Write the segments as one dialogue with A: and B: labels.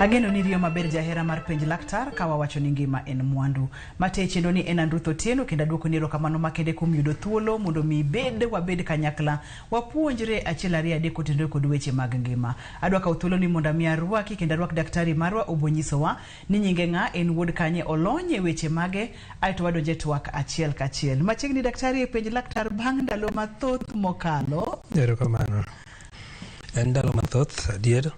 A: Ageno ni riyo maber jahera mar penj laktar ka wawacho ni ngima en mwandu. Mate chenro ni en Andruth Otieno kendo aduoko ni erokamano makende kuom yudo thuolo mondo mi ibed wabed kanyakla wapuonjre achiel ariyo adek kotenore kod weche mag ngima. Adwa kawo thuolo ni mondo ami arwaki kendo arwak daktari marwa obonyisowa ni nyinge ng'a, en wuod kanye, olony e weche mage, aeto wadonje e twak achiel kachiel. Machiegni daktari e penj laktar bang' ndalo mathoth mokalo.
B: Erokamano. En ndalo mathoth adier.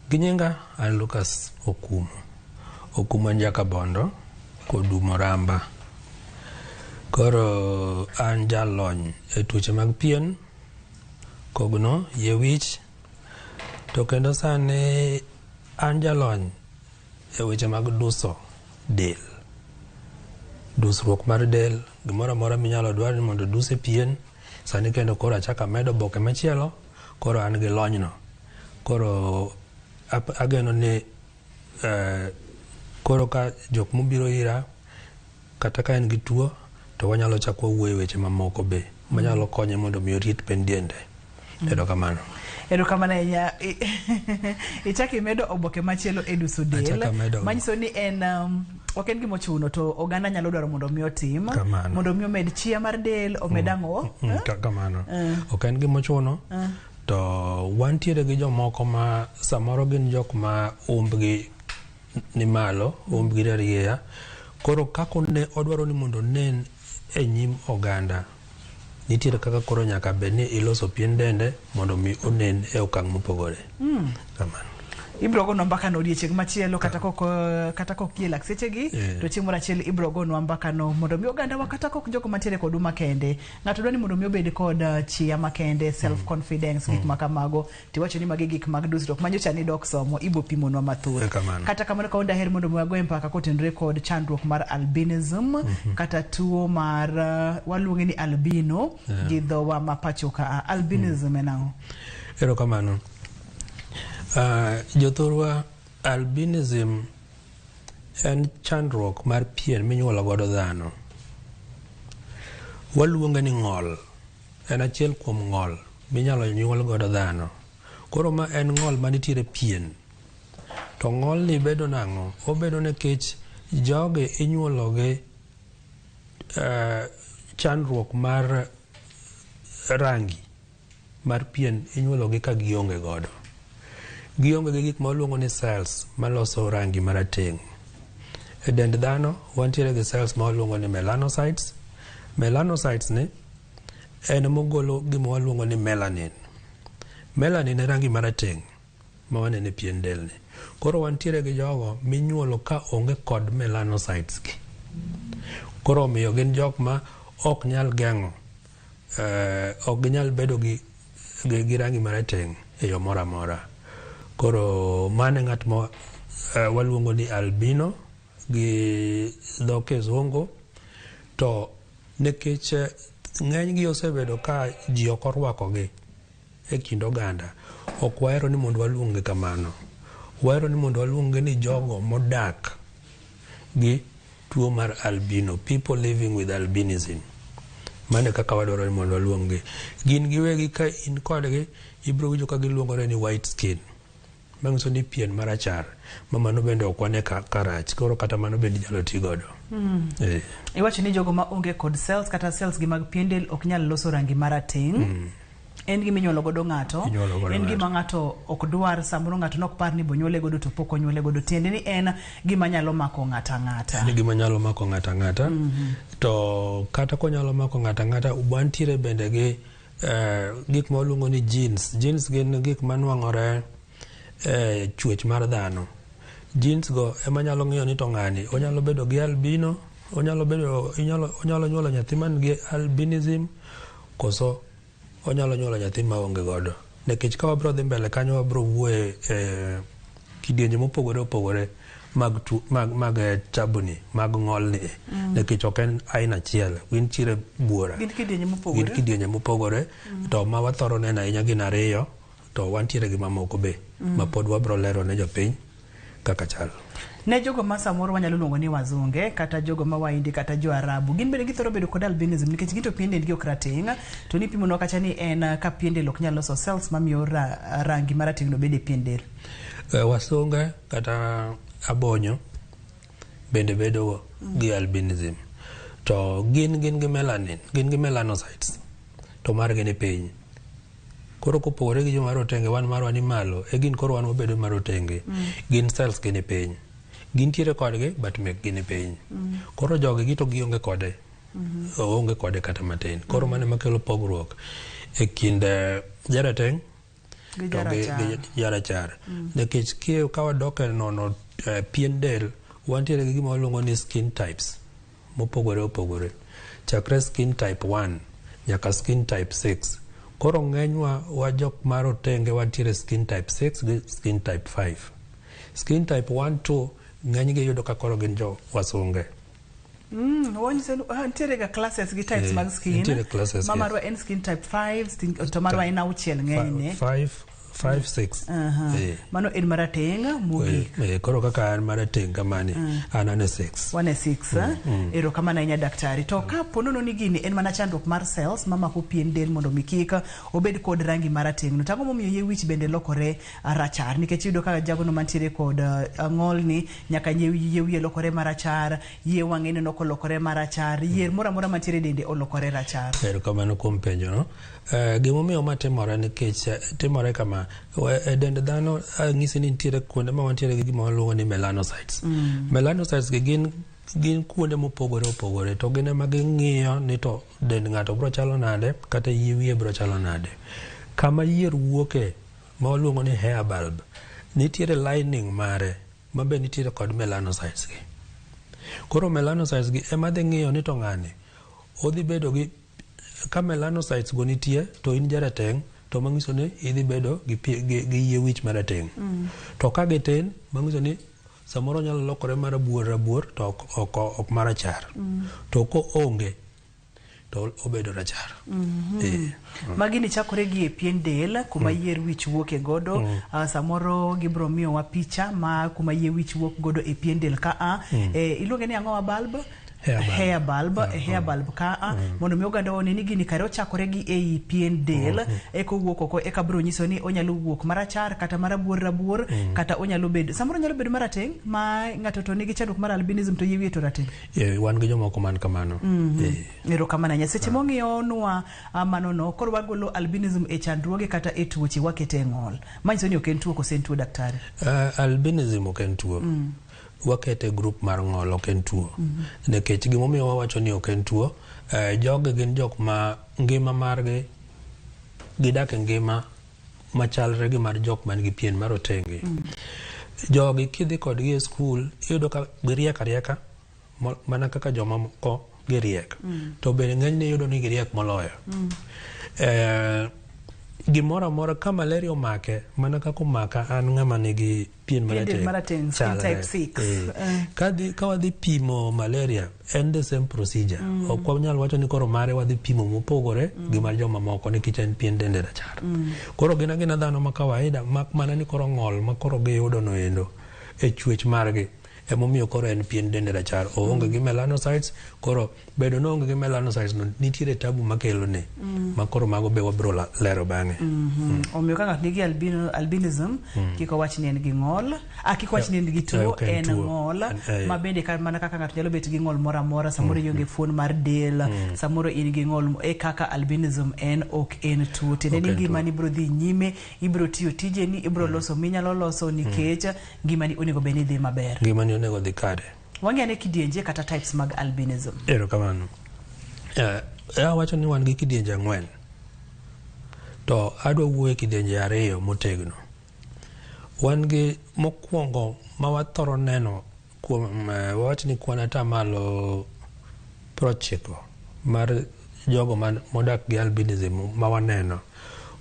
B: Gi nyinga an Lucas Okumu. Okumu en jakabondo kodumo ramba. Koro an jalony e tuoche mag pien, kogno, yie wich, to kendo sani an jalony e weche mag duso del. Dusruok mar del, gimoro amora minyalo dwar ni mondo odus e pien, sani kendo koro achako amedo oboke machielo, koro an gi lonyno. Koro ageno ni koro ka jok mobiro ira kata ka en gi tuo to wanyalo chako wawuoyo e weche mamoko be manyalo konye mondo mi orit pien dende. Erokamano.
A: Erokamano ahinya. Ichako imedo oboke machielo e duso del.
B: Achako amedo.
A: Manyiso ni en ok en gima ochuno to oganda nyalo dwaro mondo mi otim.
B: Kamano.
A: Mondo mi omed chia mar del, omed ang'o?
B: Kamano. Ok en gima ochuno. To wantiere gi jomoko ma samoro gin jok ma umbgi ni malo, umbgi rarieya. Koro kaka odwaro ni mondo onen e nyim oganda, nitiere kaka koro nyaka bed ni iloso pien dende mondo mi onen e okang' mopogore. Kamano.
A: Ibro gonwa mbaka no odiechieng' machielo kata kok kata kok yie lak sechegi to chieng' moro achiel ibro gonwa mbaka no mondo mi oganda wa kata kok jogo mantiere kodu makende ng'ato dwa ni mondo mi obed kod chia makende self confidence gik ma kamago tiwacho ni magi gik mag dusruok manyocha ni dok somo ibo pimonwa mathoth. Kata kamano ka daher mondo mi wagoye mbaka kotenore kod chandruok mar albinism kata tuo mar waluonge ni albino gi dhowa ma pacho ka. Albinism en ang'o?
B: Erokamano. Jothurwa, albinism en chandruok mar pien minyuolo godo dhano. Waluonge ni ng'ol. En achiel kuom ng'ol minyalo nyuol godo dhano. Koro ma en ng'ol manitiere pien. To ng'ol ni bedo nang'o? Obedo nikech jogi inyuolo gi chandruok mar rangi mar pien inyuolo gi ka gionge godo. Gionge gi gik ma waluongo ni cells maloso rangi marateng'. E dend dhano wantiere gi cells ma waluongo ni melanocytes. Melanocytes ni en mogolo gima waluongo ni melanin. Melanin e rangi marateng' ma waneno e pien del ni. Koro wantiere gi jogo minyuolo ka onge kod melanocytes gi. Koro omiyo gin jok ma ok nyal geng'o, ok ginyal bedo gi rangi marateng' e yo moro amora. Koro mano e ng'at ma waluongo ni albino gi dho kizungu. To nikech ng'eny gi osebedo ka ji ok orwakogi e kind oganda, ok wahero ni mondo waluong gi kamano. Wahero ni mondo waluong gi ni jogo modak gi tuo mar albino, people living with albinism. Mano e kaka wadwaro ni mondo waluong gi. Gin giwegi ka in kodgi, ibiro winjo ka giluongore ni white skin. Manyiso ni pien marachar, ma mano bende ok wane ka rach. Koro kata mano bende inyalo ti godo.
A: Iwacho ni jogo ma onge kod cells kata cells gi mag pien del ok nyal loso rangi marateng'. En gima inyuolo godo ng'ato. En gima ng'ato ok dwar, samoro ng'ato nok par ni bonyuole godo to pok onyuole godo. Tiende ni en gima nyalo mako ng'ato ang'ata.
B: En gima nyalo mako ng'ato ang'ata. To kata konyalo mako ng'ato ang'ata, wantiere bende gi gik ma waluongo ni genes. Genes gin gik manuang'ore e chwech mar dhano. Genes go ema nyalo ng'iyo ni to ng'ani onyalo bedo gi albino, onyalo bedo onyalo nyuolo nyathi man gi albinism koso onyalo nyuolo nyathi maonge godo. Nikech ka wabiro dhi mbele kanyo wabiro wuoye e kidienje mopogore opogore mag mag tabuni mag ng'olni. Nikech ok en aina achiel, gintiere buora.
A: Gin kidienje mopogore.
B: Gin kidienje mopogore. To ma wathoro neno ahinya gin ariyo, to wantiere gi mamoko be ma pod wabiro lero ne jopiny kaka chal.
A: Ne jogo ma samoro wanyalo luongo ni wazunge kata jogo ma waindi kata jo Arabu, gin bende githoro bedo kod albinism nikech gito pien dendgi ok rateng', to nipimonwa kacha ni en ka pien del ok nyal loso cells mamiyo rangi marateng' no bedo e pien del.
B: Wasunge kata abonyo bende bedo gi albinism. To gin gi melanin, gin gi melanocytes, to margi ni piny. Koro kopogore gi joma rotenge, wan marwa ni malo, e gin koro wan wabedo marotenge. Gin cells gi ni piny. Gintiere kodgi, but mekgi ni piny. Koro jogi gi to gionge kode. Oonge kode kata matin. Koro mano ema kelo pogruok e kind jarateng'
A: Gi
B: to
A: jarachar.
B: gi jarachar. Nikech ka wadok e nono pien del, wantiere gi gima waluongo ni skin types mopogore opogore. Chakre skin type 1 nyaka skin type 6. Koro ng'enywa wa jok marotenge wantiere skin type 6 gi skin type 5. Skin type 1, 2 ng'enygi yudo ka koro gin jo wasunge.
A: Wanyiso ni nitiere ga classes gi types mag skin.
B: Nitiere classes,
A: Ma
B: yes.
A: marwa en skin type 5, skin, to marwa en auchiel ng'enyne.
B: 5, 5, 6.
A: Mano en marateng' mogik.
B: Koro kaka an marateng' kamani, an e 6.
A: Wan e 6. Erokamano ahinya daktari. To ka po nono ni gini en mana chandruok mar cells mamako pien del mondo mi kik obed kod rangi marateng' no. Tang'o momiyo yie wich bende lokore rachar? Nikech iyudo ka jagono mantiere kod ng'olni nyaka yie wiye lokore marachar, yie wang'e ineno kolokore marachar, yier moro amora mantiere e dende olokore rachar.
B: Erokamano kuom penjo no. Gimomiyo ma timore nikech timore kama e dend dhano ng'isi ni nitiere kuonde ma wantiere gi gima waluongo ni melanocytes. Melanocytes gi gin kuonde mopogore opogore to gin ema ging'iyo ni to dend ng'ato biro chalo nade kata yie wiye biro chalo nade. Kama yier wuoke ma waluongo ni hair bulb nitiere lining mare ma be nitiere kod melanocytes gi. Koro melanocytes gi ema dhi ng'iyo ni to ng'ani odhi bedo gi ka melanocytes go nitie to in jarateng' to manyiso ni idhi bedo gi yie wich marateng'. To ka gitin manyiso ni samoro nyalo lokore marabuor rabuor to ok marachar. To koonge to obedo rachar.
A: Magi ni chakore gi e pien del kuma yier wich wuoke godo. Samoro gibiro miyowa picha ma kuma yie wich wuok godo e pien del ka a. Iluonge ni ang'owa bulb?
B: Hair bulb.
A: Hair bulb, hair bulb ka a mondo mi oganda one ni gini kare ochakore gi ei pien del eka owuok oko eka biro nyiso ni onyalo wuok marachar kata marabuor rabuor kata onyalo bedo samoro nyalo bedo marateng' ma ng'ato to nigi chandruok mar albinism to yie wiye to rateng'.
B: Wan gi jomoko man kamano.
A: Erokamano ahinya. Seche mong'iyonwa mano no, koro wagolo albinism e chandruoge kata e tuoche wakete e ng'ol. Manyiso ni ok en tuo kose en tuo daktari?
B: Albinism ok en tuo. Wakete e group mar ng'ol, ok en tuo. Nikech gimomiyo wawacho ni ok en tuo, jogi gin jok ma ngima margi gidak e ngima machalre gi mar jok man gi pien marotenge. Jogi kidhi kodgi e skul, iyudo ka giriek arieka mana kaka jomamoko giriek. To bende ng'enyne iyudo ni giriek moloyo. Gimoro amora ka malaria omake mana kaka omaka an ng'ama nigi pien
A: Pien del marateng', skin
B: chalre.
A: type 6.
B: Ka wadhi pimo malaria en the same procedure. Ok wanyal wacho ni koro mare wadhi pimo mopogore gi mar jomamoko nikech en pien dende rachar. Koro gin agina dhano ma kawaida mak mana ni koro ng'ol ma koro giyudo no endo e chwech margi emomiyo koro en pien dende rachar oonge gi melanocytes. Koro bedo ni oonge gi melanocytes no nitiere tabu makelo ne ma koro mago be wabiro lero bang'e.
A: Omiyo ka ng'ato nigi albinism kik owach ni en gi ng'ol, kik wach ni en gi tuo,
B: Ok en
A: en
B: tuo.
A: ng'ol ma bende mana kaka ng'ato nyalo bet gi ng'ol moro amora, samoro ionge fuon mar del, samoro in gi ng'ol e kaka albinism en ok en tuo. Tiende
B: Ok
A: ni
B: en tuo.
A: ngimani biro dhi nyime, ibiro tiyo tijeni, ibiro loso minyalo loso nikech ngimani onego bed ni dhi maber.
B: Ngimani onego dhi kare.
A: Wang'e ane kidienje kata types mag albinism.
B: Erokamano. Awacho ni wan gi kidienje 4. To adwa wuoyo e kidienje 2 motegno. Wan gi mokwongo ma wathoro neno kuom wawach ni kwan atamalo 90 mar jogo modak gi albinism ma waneno.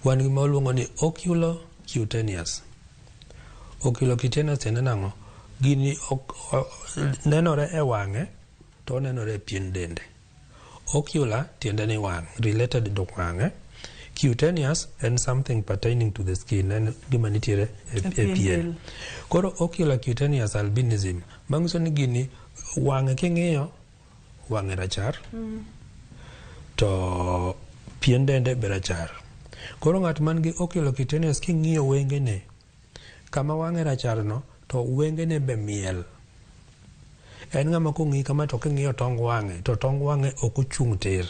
B: Wan gi ma waluongo ni oculocutaneous. Oculocutaneous tiende nang'o? Gini nenore e wang'e to onenore e pien dende. Ocular tiende ni wang', related to wang'e. Cutaneous en something pertaining to the skin, en gima nitiere
A: E
B: e
A: pien
B: pien.
A: del.
B: Koro ocular cutaneous albinism manyiso ni gini wang'e king'iyo wang'e rachar to pien dende be rachar. Koro ng'at man gi oculocutaneous king'iyo wengene Kama wang'e rachar no to wengene be miel. En ng'ama kong'iyi kama to king'iyo tong wang'e to tong wang'e ok ochung' tir.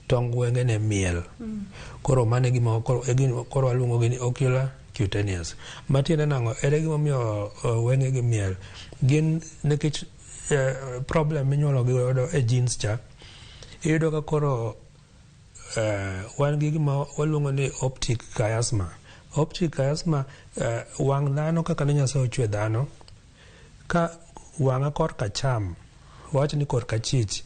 B: Tong wengene miel. Koro mano e gima koro, e gima koro waluongo gi ni ocular cutaneous. Matiende nang'o? Ere gima omiyo wengegi miel? Gin nikech problem minyuolo gi godo e genes cha, iyudo ka koro wan gi gima waluongo ni optic chiasma. Optic chiasma, wang' dhano kaka ne Nyasaye ochwe dhano, ka wang'a korka cham, wawach ni korka chich,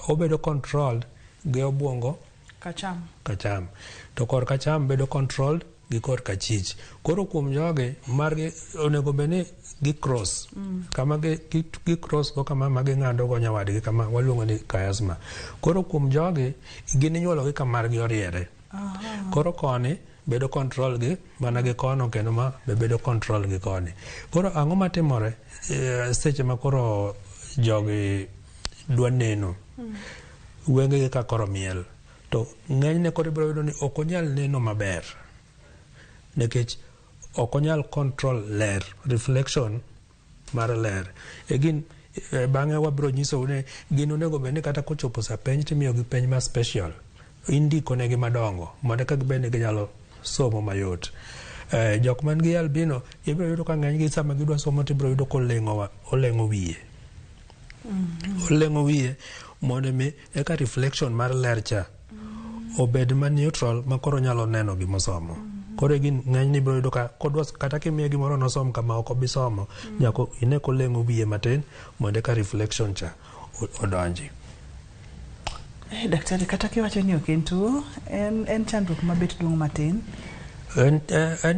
B: obedo controlled gi obuongo
A: kacham.
B: Kacham. To korka cham bedo controlled gi korka chich. Koro kuom jogi, margi onego bed ni gi cross. Kama gi cross go kama ma ging'ado go nyawadgi kama waluongo ni chiasma. Koro kuom jogi, gin inyuolo gi ka margi oriere. Koro koni bedo control gi mana gi kono kendo ma be bedo control gi koni. Koro ang'o matimore seche ma koro jogi dwa neno? Wengegi ka koro miel. To ng'enyne koro ibiro yudo ni ok onyal neno maber. Nikech ok onyal control ler, reflection mar ler. Again, bang'e wabiro nyisou ni gin onego bed ni kata kochopo sa penj timiyogi penj ma special. Indiko negi madongo mondo eka gibed ni ginyalo somo mayot. Jok man gi albino ibiro yudo ka ng'eny gi sama gidwa somo to ibiro yudo koleng'o oleng'o wiye. Oleng'o wiye mondo mi eka reflection mar ler cha obed ma neutral ma koro nyalo neno gimosomo. Koro gin ng'eny ni ibiro yudo ka kodwa kata kimiye gimoro nosom kama ok obi somo nyaka ine koleng'o wiye matin mondo eka reflection cha odonji.
A: Daktari, kata kiwacho ni ok en tuo, en chandruok mabet duong' matin.
B: En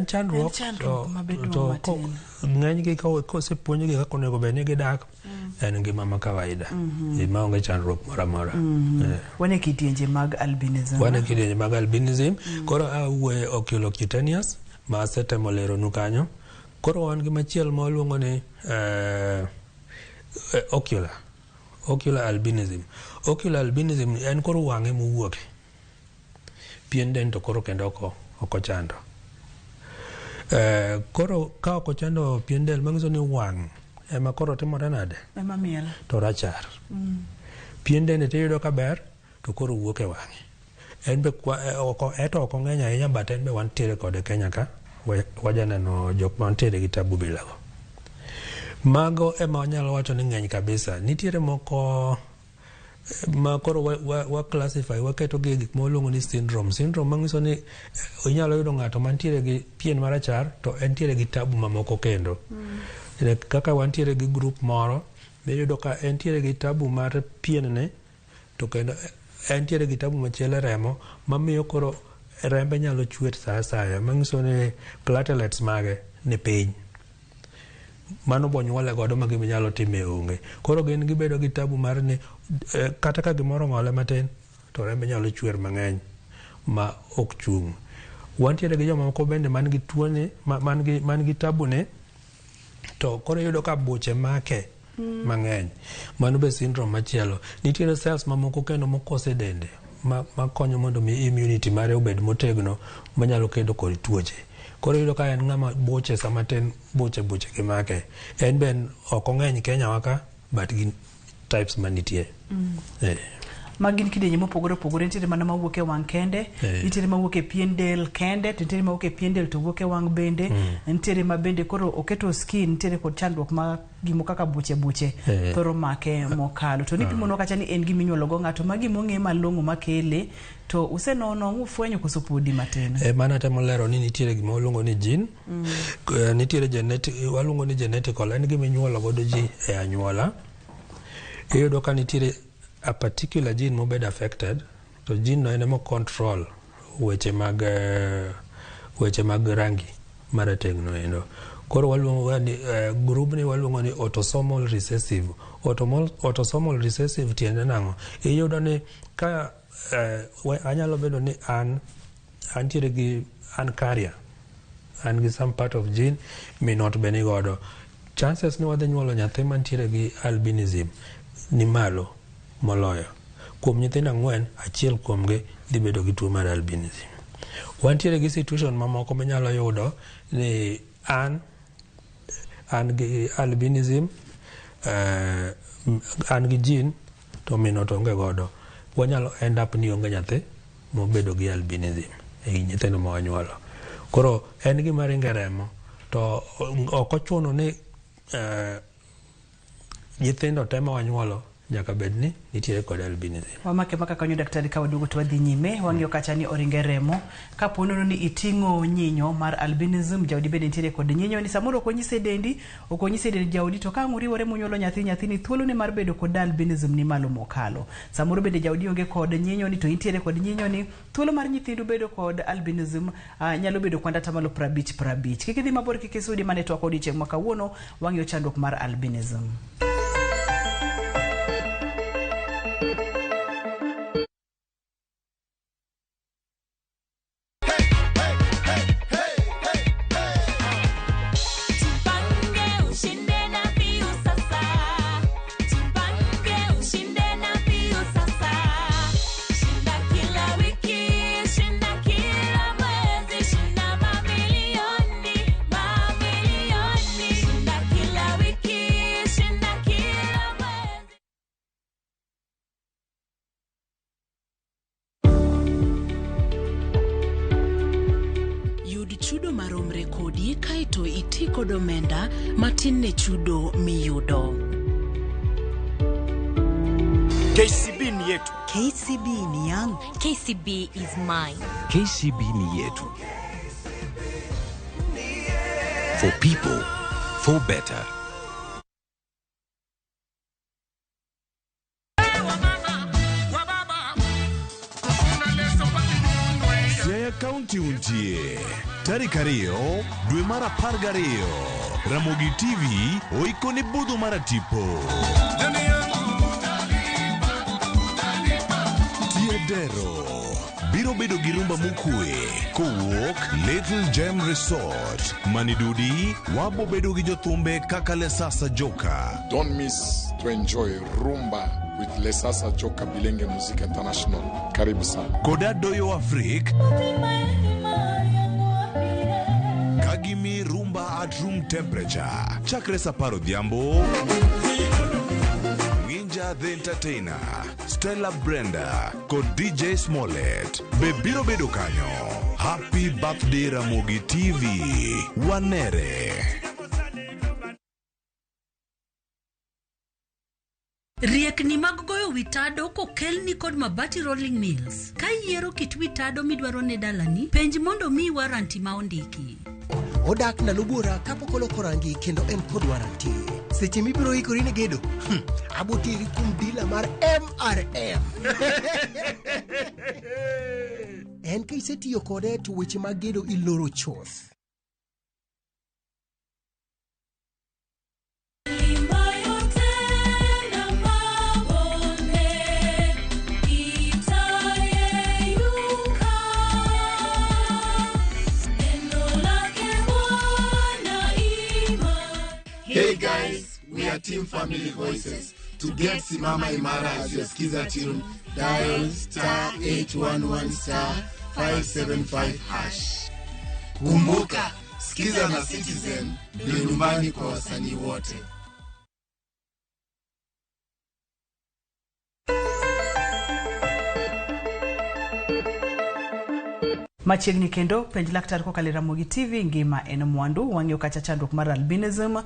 B: chandruok.
A: En chandruok mabet duong'
B: to
A: matin.
B: Ng'enygi kosepuonjgi kaka onego bed ni gidak, en ngima ma kawaida. Maonge chandruok moro amora.
A: Wan e kidienje mag albinism.
B: Wan e kidienje mag albinism. Koro awuoye oculocutaneous ma asetemo leronu kanyo. Koro wan gi machielo ma waluongo ni ocular. Ocular albinism. Ocular albinism en koro wang'e mowuoke. Pien del to koro kendo ok ochando. Koro ka ok ochando pien del manyiso ni wang' ema koro timore nade?
A: Ema miel.
B: To rachar. Pien dende tiyudo ka ber to koro wuok e wang'e. En be oko eto ok ong'eny ahinya but en be wantiere kode Kenya ka. Wajaneno jok mantiere gi tabu bila go. Mago ema wanyalo wacho ni ng'eny kabisa. Nitiere moko ma koro wa classify, waketo gi e gik ma waluongo ni syndrome. Syndrome manyiso ni inyalo yudo ng'ato mantiere gi pien marachar to entiere gi tabu mamoko kendo. Kaka wantiere gi group moro miyudo ka entiere gi tabu mar pien ne to kendo entiere gi tabu machielo e remo mamiyo koro rembe nyalo chwer sa asaya manyiso ni platelets mage ni piny. Mano bonyuole godo ma gima inyalo time onge. Koro gin gibedo gi tabu mar ni kata ka gimoro ong'ole matin to rembe nyalo chwer mang'eny ma ok chung'. Wantiere gi jomamoko bende man gi tuoni man gi tabu ni to koro iyudo ka buche make mang'eny. Mano be syndrome machielo. Nitiere cells mamoko kendo mokos e dende makonyo mondo mi immunity mare obed motegno manyalo kedo kod tuoche. Koro iyudo ka en ng'ama buche sama tin buche buche gi make. En be ok ong'eny Kenya wa ka but gin types manitie.
A: Ma gin kidienje mopogore opogore. Nitiere mana mawuok e wang' kende, nitiere mawuok e pien del kende, to nitiere mawuok e pien del to wuok e wang' bende. Nitiere ma bende koro oketo skin, nitiere kod chandruok ma gimo kaka buche buche thoro make mokalo. To nipimonwa kacha ni en gima inyuolo go ng'ato, ma gima ong'e malong'o makele, to usenono mufwenyo koso podi matin?
B: Mano atemo lero ni nitiere gima waluongo ni gene. Nitiere genetic, waluongo ni genetical, en gima inyuolo godo ji e anyuola. Iyudo ka nitiere a particular gene mobed affected, to gene no en ema control weche mag rangi marateng' no endo. Koro waluongo ni group ni waluongo ni autosomal recessive. Autosomal recessive tiende nang'o? Iyudo ni ka anyalo bedo ni an antiere gi an carrier, an gi some part of gene minot be ni godo. Chances ni wadhi nyuolo nyathi mantiere gi albinism ni malo moloyo. Kuom nyithindo 4, achiel kuomgi dhi bedo gi tuo mar albinism. Wantiere gi situation mamoko minyalo yudo ni an an gi albinism, an gi gene to min to onge godo, wanyalo end up ni onge nyathi mobedo gi albinism e nyithindo ma wanyuolo. Koro en gima ringe remo to ok ochuno ni nyithindo te ma wanyuolo nyaka bed ni nitiere kod albinism.
A: Wamake maka kanyo daktari ka waduogo to wadhi nyime wang'iyo kacha ni oringe remo kapo nono ni iting'o nyinyo mar albinism jaodi bende nitiere kod nyinyo ni samoro ok onyise dendi ok onyise dend jaodi to ka ang' uriwore munyuolo nyathi nyathini thuolone mar bedo kod albinism ni malo mokalo samoro bende jaodi onge kod nyinyo ni to intiere kod nyinyo ni thuolo mar nyithindu bedo kod albinism nyalo bedo kwand atamalo 50 50. Kik idhi mabor kik isudi mane twak odiochieng' ma kawuono wang'iyo chandruok mar albinism.
C: Tupange ushinde na Viusasa. Tupange ushinde na Viusasa. Shinda kila wiki, shinda kila mwezi, shinda mamilioni, mamilioni. Shinda kila wiki, shinda kila mwezi.
D: Yud chudo maromre kodi kaeto iti kod omenda matin ne chudo miyudo.
E: KCB ni yetu.
F: KCB ni yangu.
C: KCB is mine.
E: KCB ni yetu. For people, for better.
G: Siaya County untie tarik 2 dwe mar 12 Ramogi TV oiko ne budho mar tipo Tiedero biro bedo gi rumba mokwe kowuok Little Gem Resort Manidudi wabo bedo gi jothumbe kaka Lesasa Joka.
H: Don't miss to enjoy Rumba with Lesasa Joka Bilenge Music International. Karibu sana.
G: Koda Doyo Afrik Kagimi Rumba at room temperature chakre sa 10 odhiambo. Nginja the Entertainer, Stella Brenda kod DJ Smollett be biro bedo kanyo. Happy birthday Ramogi TV. Wanere.
I: Riekni mag goyo wi tado kokelni kod Mabati Rolling Mills. Ka iyiero kit wi tado midwaro ne dalani, penj mondo miyi waranti ma ondiki.
J: Odak ndalo buora kapok oloko rangi kendo en kod waranti. Seche mibiro ikori ne gedo, abo teri kuom dila mar MRM. En ka isetiyo kode to weche mag gedo iloro chuth.
C: Milima yote na mabonde itayeyuka. Neno lake Bwana imara.
K: Hey guys, we are Team Family Voices. To get Simama Imara as your Skiza tune, dial star 811 star 575 hash. Kumbuka, Skiza na Citizen ndio nyumbani kwa wasanii wote.
A: Machiegni kendo penj laktar kokalo e Ramogi TV ngima en mwandu wang'iyo kacha chandruok mar albinism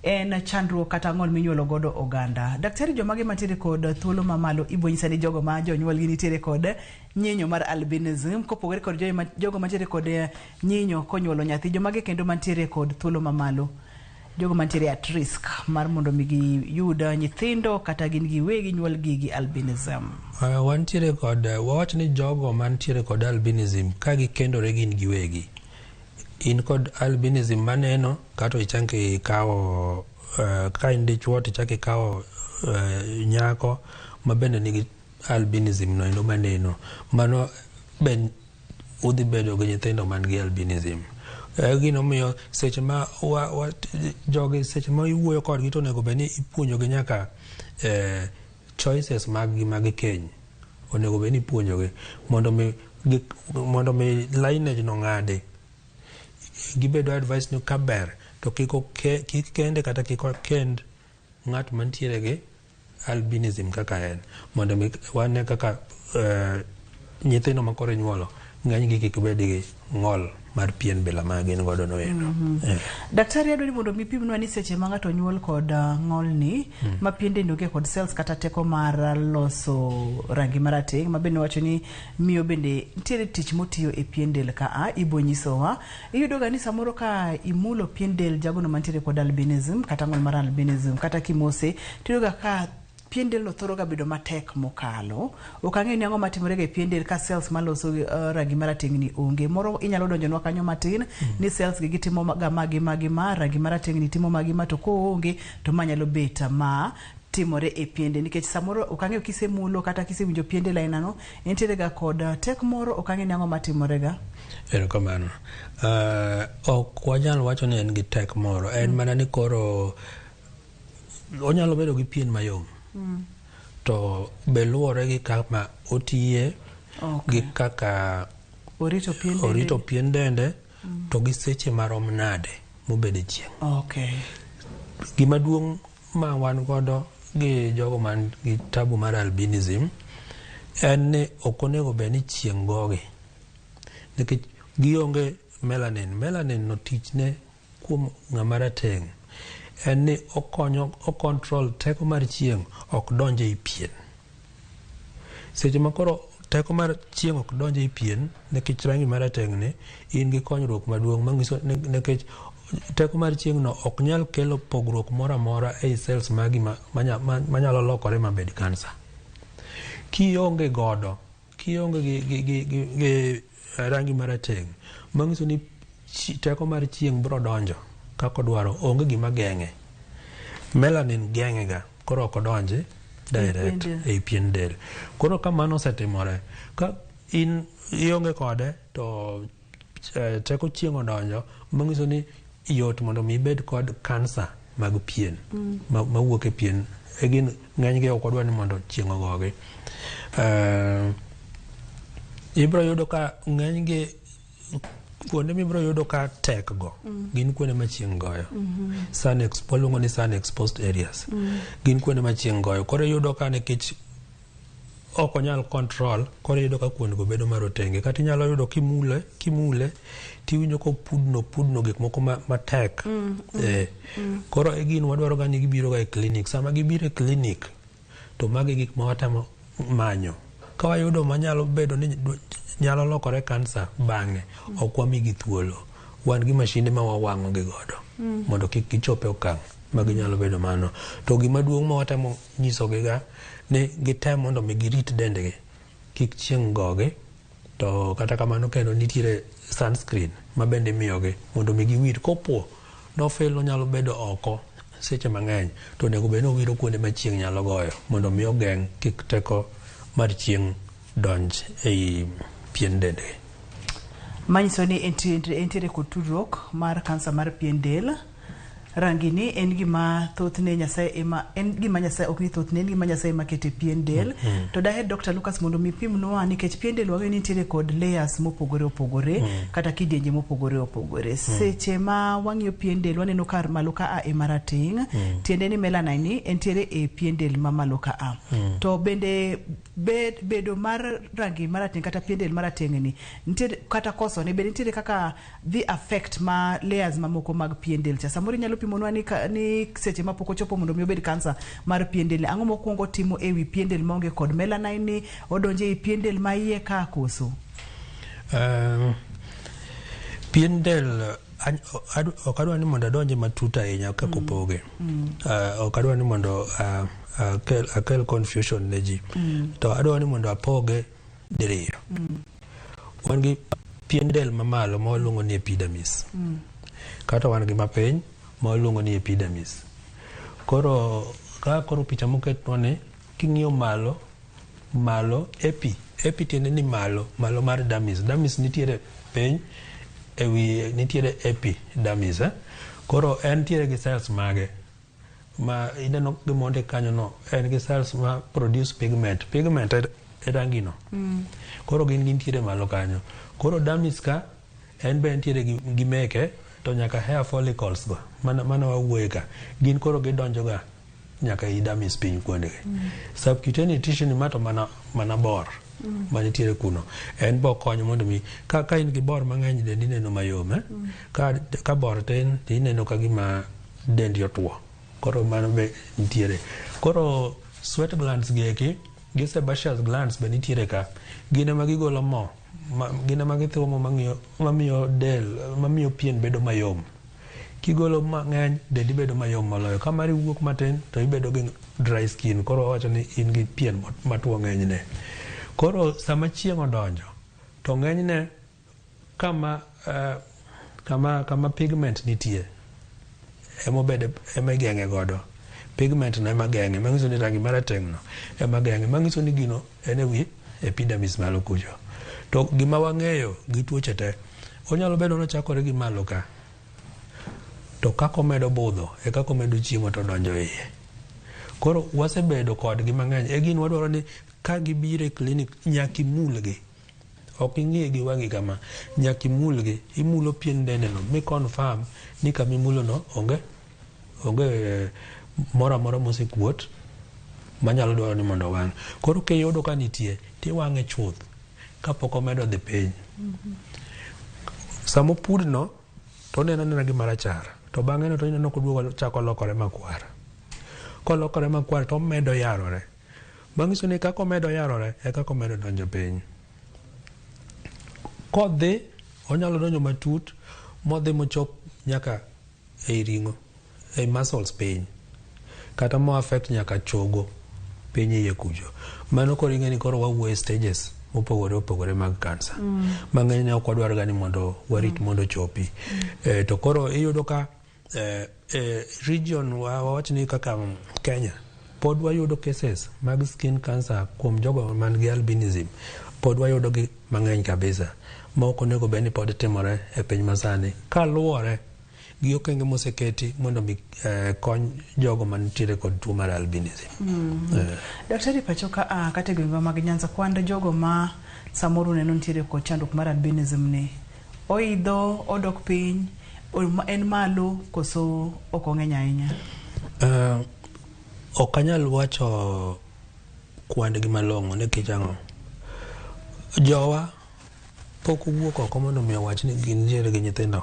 A: en chandruok kata ng'ol minyuolo godo oganda. Daktari jomage mantiere kod thuolo mamalo ibo nyisa ni jogo ma jonyuolgi nitiere kod nyinyo mar albinism kopogore kod jogo mantiere kod nyinyo konyuolo nyathi jomage kendo mantiere kod thuolo mamalo jogo mantiere at risk mar mondo mi giyud nyithindo kata gin giwegi nyuolgi gi albinism.
B: Wantiere kod wawach ni jogo mantiere kod albinism ka gikendore gin giwegi. In kod albinism maneno kato ichako ikawo ka in dichuo to ichako ikawo nyako ma bende nigi albinism no endo maneno mano ben udhi bedo gi nyithindo man gi albinism. Gino miyo seche ma jogi seche ma iwuoyo kodgi to onego bed ni ipuonjogi nyaka choices mag gi mag keny onego bed ni ipuonjogi mondo mi lineage no ng'adi gibedo advice ni kaber to kik oke, kik kende kata kik okend ng'at mantiere gi albinism kaka en mondo mi wane kaka nyithindo ma koro inyuolo ng'enygi kik bed gi ng'ol mar pien bila ma gin godo no endo.
A: Daktari, adwaro ni mondo mi pimnwa ni seche ma ng'ato nyuol kod ng'olni ma pien dende onge kod cells kata teko mar loso rangi marateng' ma bende wacho ni miyo bende nitiere tich motiyo e pien del ka a ibo nyisowa. Iyudo ga ni samoro ka imulo pien del jagono mantiere kod albinism kata ng'ol mar albinism kata kimose, tiyudo ga ka pien del no thoro ga bedo matek mokalo. Ok ang'eyo ni ang'o matimore ga e pien del ka cells maloso rangi marateng' ni onge. Moro inyalo donjonwa kanyo matin ni cells gi gitimo ga ma gi ma gi ma, rangi marateng' ni timo ma gi ma, to koonge to ma nyalo bet ma timore e pien del, nikech samoro ok ang'eyo kisemulo kata kisewinjo pien del aina no entiere ga kod tek moro, ok ang'eyo ni ang'o matimore ga.
B: Erokamano. Ok wanyal wacho ni en gi tek moro, en mana ni koro onyalo bedo gi pien mayom. To be luwore gi kama otiye, gi kaka
A: orito pien dende.
B: Orito pien dende to gi seche marom nade mobede chieng'. Gima duong' ma wan godo gi jogo man gi tabu mar albinism en ni ok onego bed ni chieng' gogi nikech gionge melanin. Melanin no tichne kuom ng'ama rateng' en ni okonyo o control teko mar chieng' ok donj ei pien. Seche ma koro teko mar chieng' ok donj ei pien nikech rangi marateng' ni, in gi konyruok maduong' manyiso nikech teko mar chieng' no ok nyal kelo pogruok moro amora ei cells magi manyalo lokore mabed kansa. Kionge godo, kionge gi rangi marateng', manyiso ni teko mar chieng' biro donjo kaka odwaro, onge gima geng'e. Melanin geng'e ga, koro ok odonji direct ei pien del. Koro ka mano osetimore, ka in ionge kode to teko chieng' odonjo, manyiso ni yot mondo mi ibed kod kansa mag pien mawuok e pien. E gin ng'enygi ok wadwa ni mondo chieng' ogogi. Ibiro yudo ka ng'enygi kuonde mibiro yudo ka tek go gin kuonde ma chieng' goyo. Sun waluongo ni sun exposed areas. Gin kuonde ma chieng' goyo. Koro iyudo ka nikech ok onyal control, koro iyudo ka kuondego bedo marotenge. Kata inyalo yudo kimule tiwinjo kopudno pudno gik moko matek. Koro e gin wadwaro ga ni gibiro ga e clinic. Sama gibiro e clinic to magi gik ma watemo manyo. Ka wayudo manyalo bedo ni nyalo lokore kansa bang'e, ok wamigi thuolo. Wan gi mashinde ma wawang'o gi godo mondo kik gichop e okang' ma ginyalo bedo mano. To gima duong' ma watemo nyisogi ga ni gitem mondo mi girit dendgi kik chieng' gogi. To kata kamano kendo nitiere sunscreen ma bende imiyogi mondo mi giwir. Kopo nofil onyalo bedo oko seche mang'eny, to onego bed ni owiro kuonde ma chieng' nyalo goyo mondo mi ogeng' kik teko mar chieng' donj ei pien dendgi.
A: Manyiso ni entiere kod tudruok mar kansa mar pien del. Rangi ni en gima thothne Nyasaye ema, en gima Nyasaye ok ni thothne, en gima Nyasaye ema keto e pien del. To daher Dr. Lucas mondo mi pimnwa, nikech pien del wang'eyo ni nitiere kod layers mopogore opogore kata kidienje mopogore opogore. Seche ma wang'iyo pien del waneno kar malo ka a e marateng', tiende ni melanin ni entiere e pien del ma malo ka a. To bende bedo mar rangi marateng' kata pien del marateng' ni nitiere kata koso ne bende nitiere kaka dhi affect ma layers mamoko mag pien del cha. Samoro inyalo pimonwa ni seche ma pok ochopo mondo mi obed kansa mar pien del, ang'o mokwongo timo ewi pien del maonge kod melanin ni, odonjo ei pien del ma iye ka koso?
B: Pien del ok adwa ni mondo adonje matut ahinya kaka opoge. Ok adwa ni mondo akel confusion ne ji. To adwa ni mondo apoge diriyo. Wan gi pien del mamalo ma waluongo ni epidermis. Kata wan gi mapiny ma waluongo ni epidermis. Koro ka koro picha moketwa ni king'iyo malo, malo epi, epi tiende ni malo, malo mar dermis. Dermis nitiere piny ewi nitiere epidermis. Koro en nitiere gi cells mage ma ineno gimonde kanyo no, en gi cells ma produce pigment. Pigment e rangi no. Koro gin gintiere malo kanyo. Koro dermis ka en be entiere gi meke to nyaka hair follicles go mana, mana wawuoye ka gin koro gidonjo ga nyaka ei dermis piny kuondegi. Subcutaneous tissue ni ma to mana, mana bor manitiere kuno en bo konyo mondo mi ka, ka in gi bor mang'eny dendi neno mayom eh? Ka bor tin to ineno ka gima dendi otuo koro mano be nitiere koro sweat glands gi eki gi sebaceous glands be nitiere ka gin ema gigolo mo ma, gin ema githiwo mo mang'iyo mamiyo del mamiyo pien bedo mayom kigolo mang'eny dendi bedo mayom moloyo ka mari wuok matin to ibedo gi dry skin koro wawacho ni in gi pien matuo ng'enyne koro sama chieng' odonjo to ng'enyne kama kama pigment nitie emobede ema igeng'e godo pigment no ema geng'e manyiso ni rangi marateng' no ema geng'e manyiso ni gino en ewi epidermis malo kucho to gima wang'eyo gi tuoche te onyalo bedo nochakore gi malo ka to kaka omedo budho e kaka omedo chiemo to donjo iye koro wasebedo kodgi mang'eny e gin wadwaro ni ka gibiro e klinik nyaka imulgi ok ing'iye gi wang'i kama nyaka imulgi imulo pien dende no mi confirm ni kama imulo no onge onge moro amora mosekuot manyalo dwaro ni mondo owang' koro kiyudo ka nitie tiwang'e chuth kapok omedo dhi piny samopudno to oneno anena gima rachar to bang'e no to ineno koduogo chako lokore makwar kolokore makwar to omedo yarore manyiso ni kaka omedo yarore e kaka omedo donjo piny kodhi onyalo donjo matut modhi mochop nyaka ei ring'o ei muscles piny kata mo affect nyaka chogo piny iye kucho mano koro ing'e ni koro wawuoyo e stages mopogore opogore mag kansa mang'eny ne ok wadwar ga ni mondo warit mondo chopi to koro iyudo ka region wawach ni kaka Kenya pod wayudo cases mag skin cancer kuom jogo man gi albinism pod wayudo gi mang'eny kabisa ma ok onego bed ni pod timore e piny masani kaluwore gi okenge moseketi mondo mi kony jogo manitiere kod tuo mar albinism.
A: Daktari pacho ka kata e gwenge mag Nyanza kwand jogo ma samoro neno nitiere kod chandruok mar albinism ni oidho odok piny en malo koso ok ong'eny ahinya?
B: Ok anyal wacho kwand gi malong'o nikech ang'o jowa pok owuok oko mondo mi owach ni gintiere gi nyithindo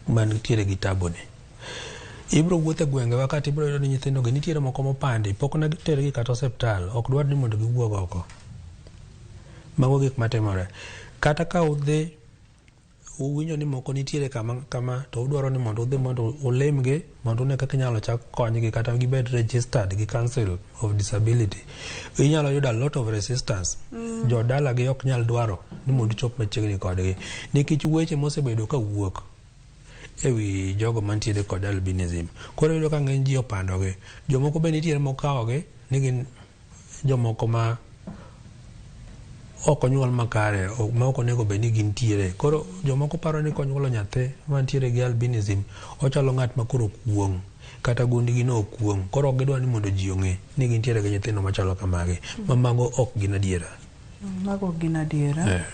B: mantiere gi tabu ni. Ibiro wuotho e gwengewa kata ibiro yudo ni nyithindo gi nitiere moko mopandi pok ne tergi kata osiptal ok dwar ni mondo giwuog oko. Mago gik matimore. Kata ka udhi uwinjo ni moko nitiere kama kama to udwaro ni mondo udhi mondo ulimgi mondo une kaka inyalo chak konygi kata gibed registered gi Council of Disability. Inyalo yudo a lot of resistance. Jodala gi ok nyal dwaro ni mondo ichop machiegni kodgi nikech weche mosebedo ka wuok ewi jogo mantiere kod albinism. Koro iyudo ka ng'eny ji opandogi. Jomoko be nitiere mokawogi ni gin jomoko ma ok onyuol makare ma ok onego bed ni gintiere. Koro jomoko paro ni konyuolo nyathi mantiere gi albinism ochalo ng'at ma koro okuong' kata gundgi no okuong'. Koro ok gidwa ni mondo ji ong'e ni gintiere gi nyithindo machalo kamagi. Ma mago ok gin adiera.
A: Mago ok gin adiera.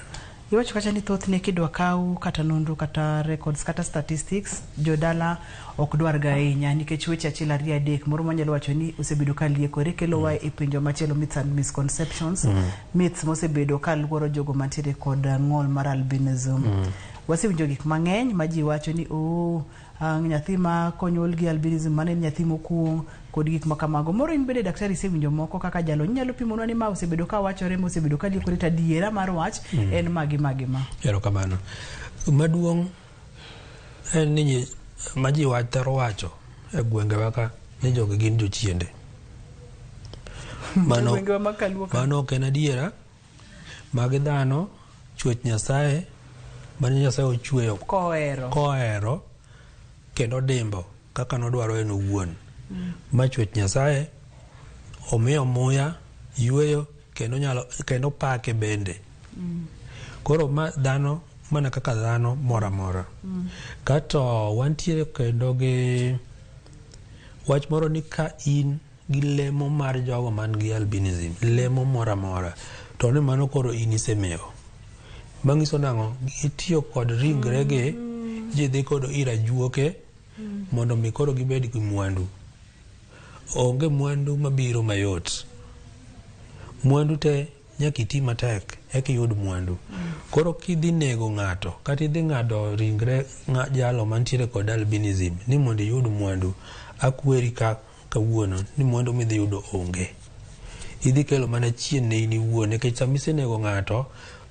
A: Iwacho kacha ni thothne kidwa kaw kata nonro kata records kata statistics jodala ok dwar ga ahinya nikech weche achiel ariyo adek moro manyalo wacho ni osebedo ka liekore kelowa e penjo machielo myths and misconceptions myths mosebedo ka luoro jogo mantiere kod ng'ol mar albinism. Wasewinjo gik mang'eny ma ji wacho ni oh nyathi ma konyuol gi albinism mano en nyathi mokuong' kod gik ma kamago. Moro in bende daktari isewinjo moko kaka jalony inyalo pimonwa ni ma osebedo ka wachore mosebedo ka liekore to adiera mar wach en magi magi ma.
B: Erokamano. Maduong' en ni ma ji thoro wacho e gwengewa ka ni jogi gin jochiende. Mano,
A: Gwengewa mag Kaluo ka.
B: mano ok en adiera. Magi dhano, chwech Nyasaye, mane Nyasaye ochweyo
A: Kohero.
B: kohero kendo dimbo kaka nodwaro en owuon. Ma chwech Nyasaye omiyo muya, yweyo kendo nyalo kendo pake bende. Koro ma dhano mana kaka dhano moro amora. Kato wantiere kendo gi wach moro ni ka in gi lemo mar jogo man gi albinism, lemo moro amora, to ni mano koro in isemewo. Manyiso nang'o? Itiyo kod ringregi Ji dhi kodo ir ajuoke mondo mi koro gibed gi mwandu. Onge mwandu mabiro mayot. Mwandu te nyaka iti matek eka iyud mwandu. Koro kidhi nego ng'ato kata idhi ng'ado ringre jalo mantiere kod albinism ni mondo iyud mwandu, akweri ka kawuono ni mwandu midhi yudo onge. Idhi kelo mana chien ne in iwuon nikech sama isenego ng'ato,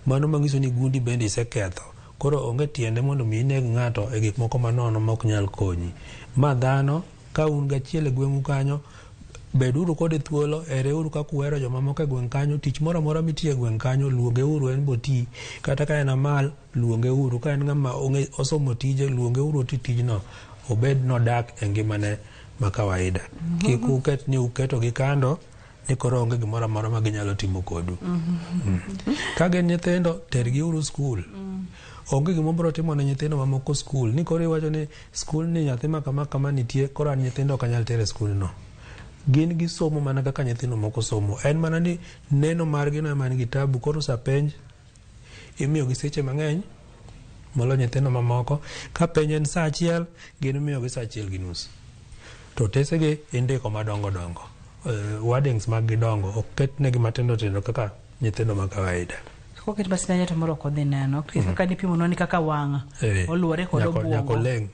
B: mano manyiso ni gundi bende iseketho. Koro onge tiende mondo mi ineg ng'ato e gik moko manono ma ok nyal konyi. Ma dhano ka un gachiel e gweng'u kanyo, beduru kode thuolo, ereuru kaka uhero jomamoko e gweng' kanyo, tich moro amora mitiyo e gweng' kanyo, luongeuru en boti. Kata ka en amal, luongeuru. Ka en ng'ama osomo tije, luongeuru oti tijno. Obed nodak e ngimane ma kawaida. Kik uket ni uketogi kando, ni koro onge gimoro amora ma ginyalo timo kodu. Ka gin nyithindo, tergiuru skul. Onge gima biro timo ne nyithindo mamoko skul. Ni koro iwacho ni skul ni nyathi ma kama kama nitie, koro an nyithindo ok anyal tero e skul no. Gin gisomo mana kaka nyithindo moko somo. En mana ni neno margi no ema nigi tabu. Koro sa penj imiyogi seche mang'eny molo nyithindo mamoko. Ka penj en saa achiel, gin imiyogi saa achiel gi nus. To otesegi indiko madongo dongo. Wordings mag gi dongo, ok ketnegi matindo tindo kaka nyithindo ma kawaida.
A: Koket masin to moro ok odhi neno. Kaka nipimonwa ni kaka wang' oluwore kod
B: Nyako
A: obuongo.
B: leng'.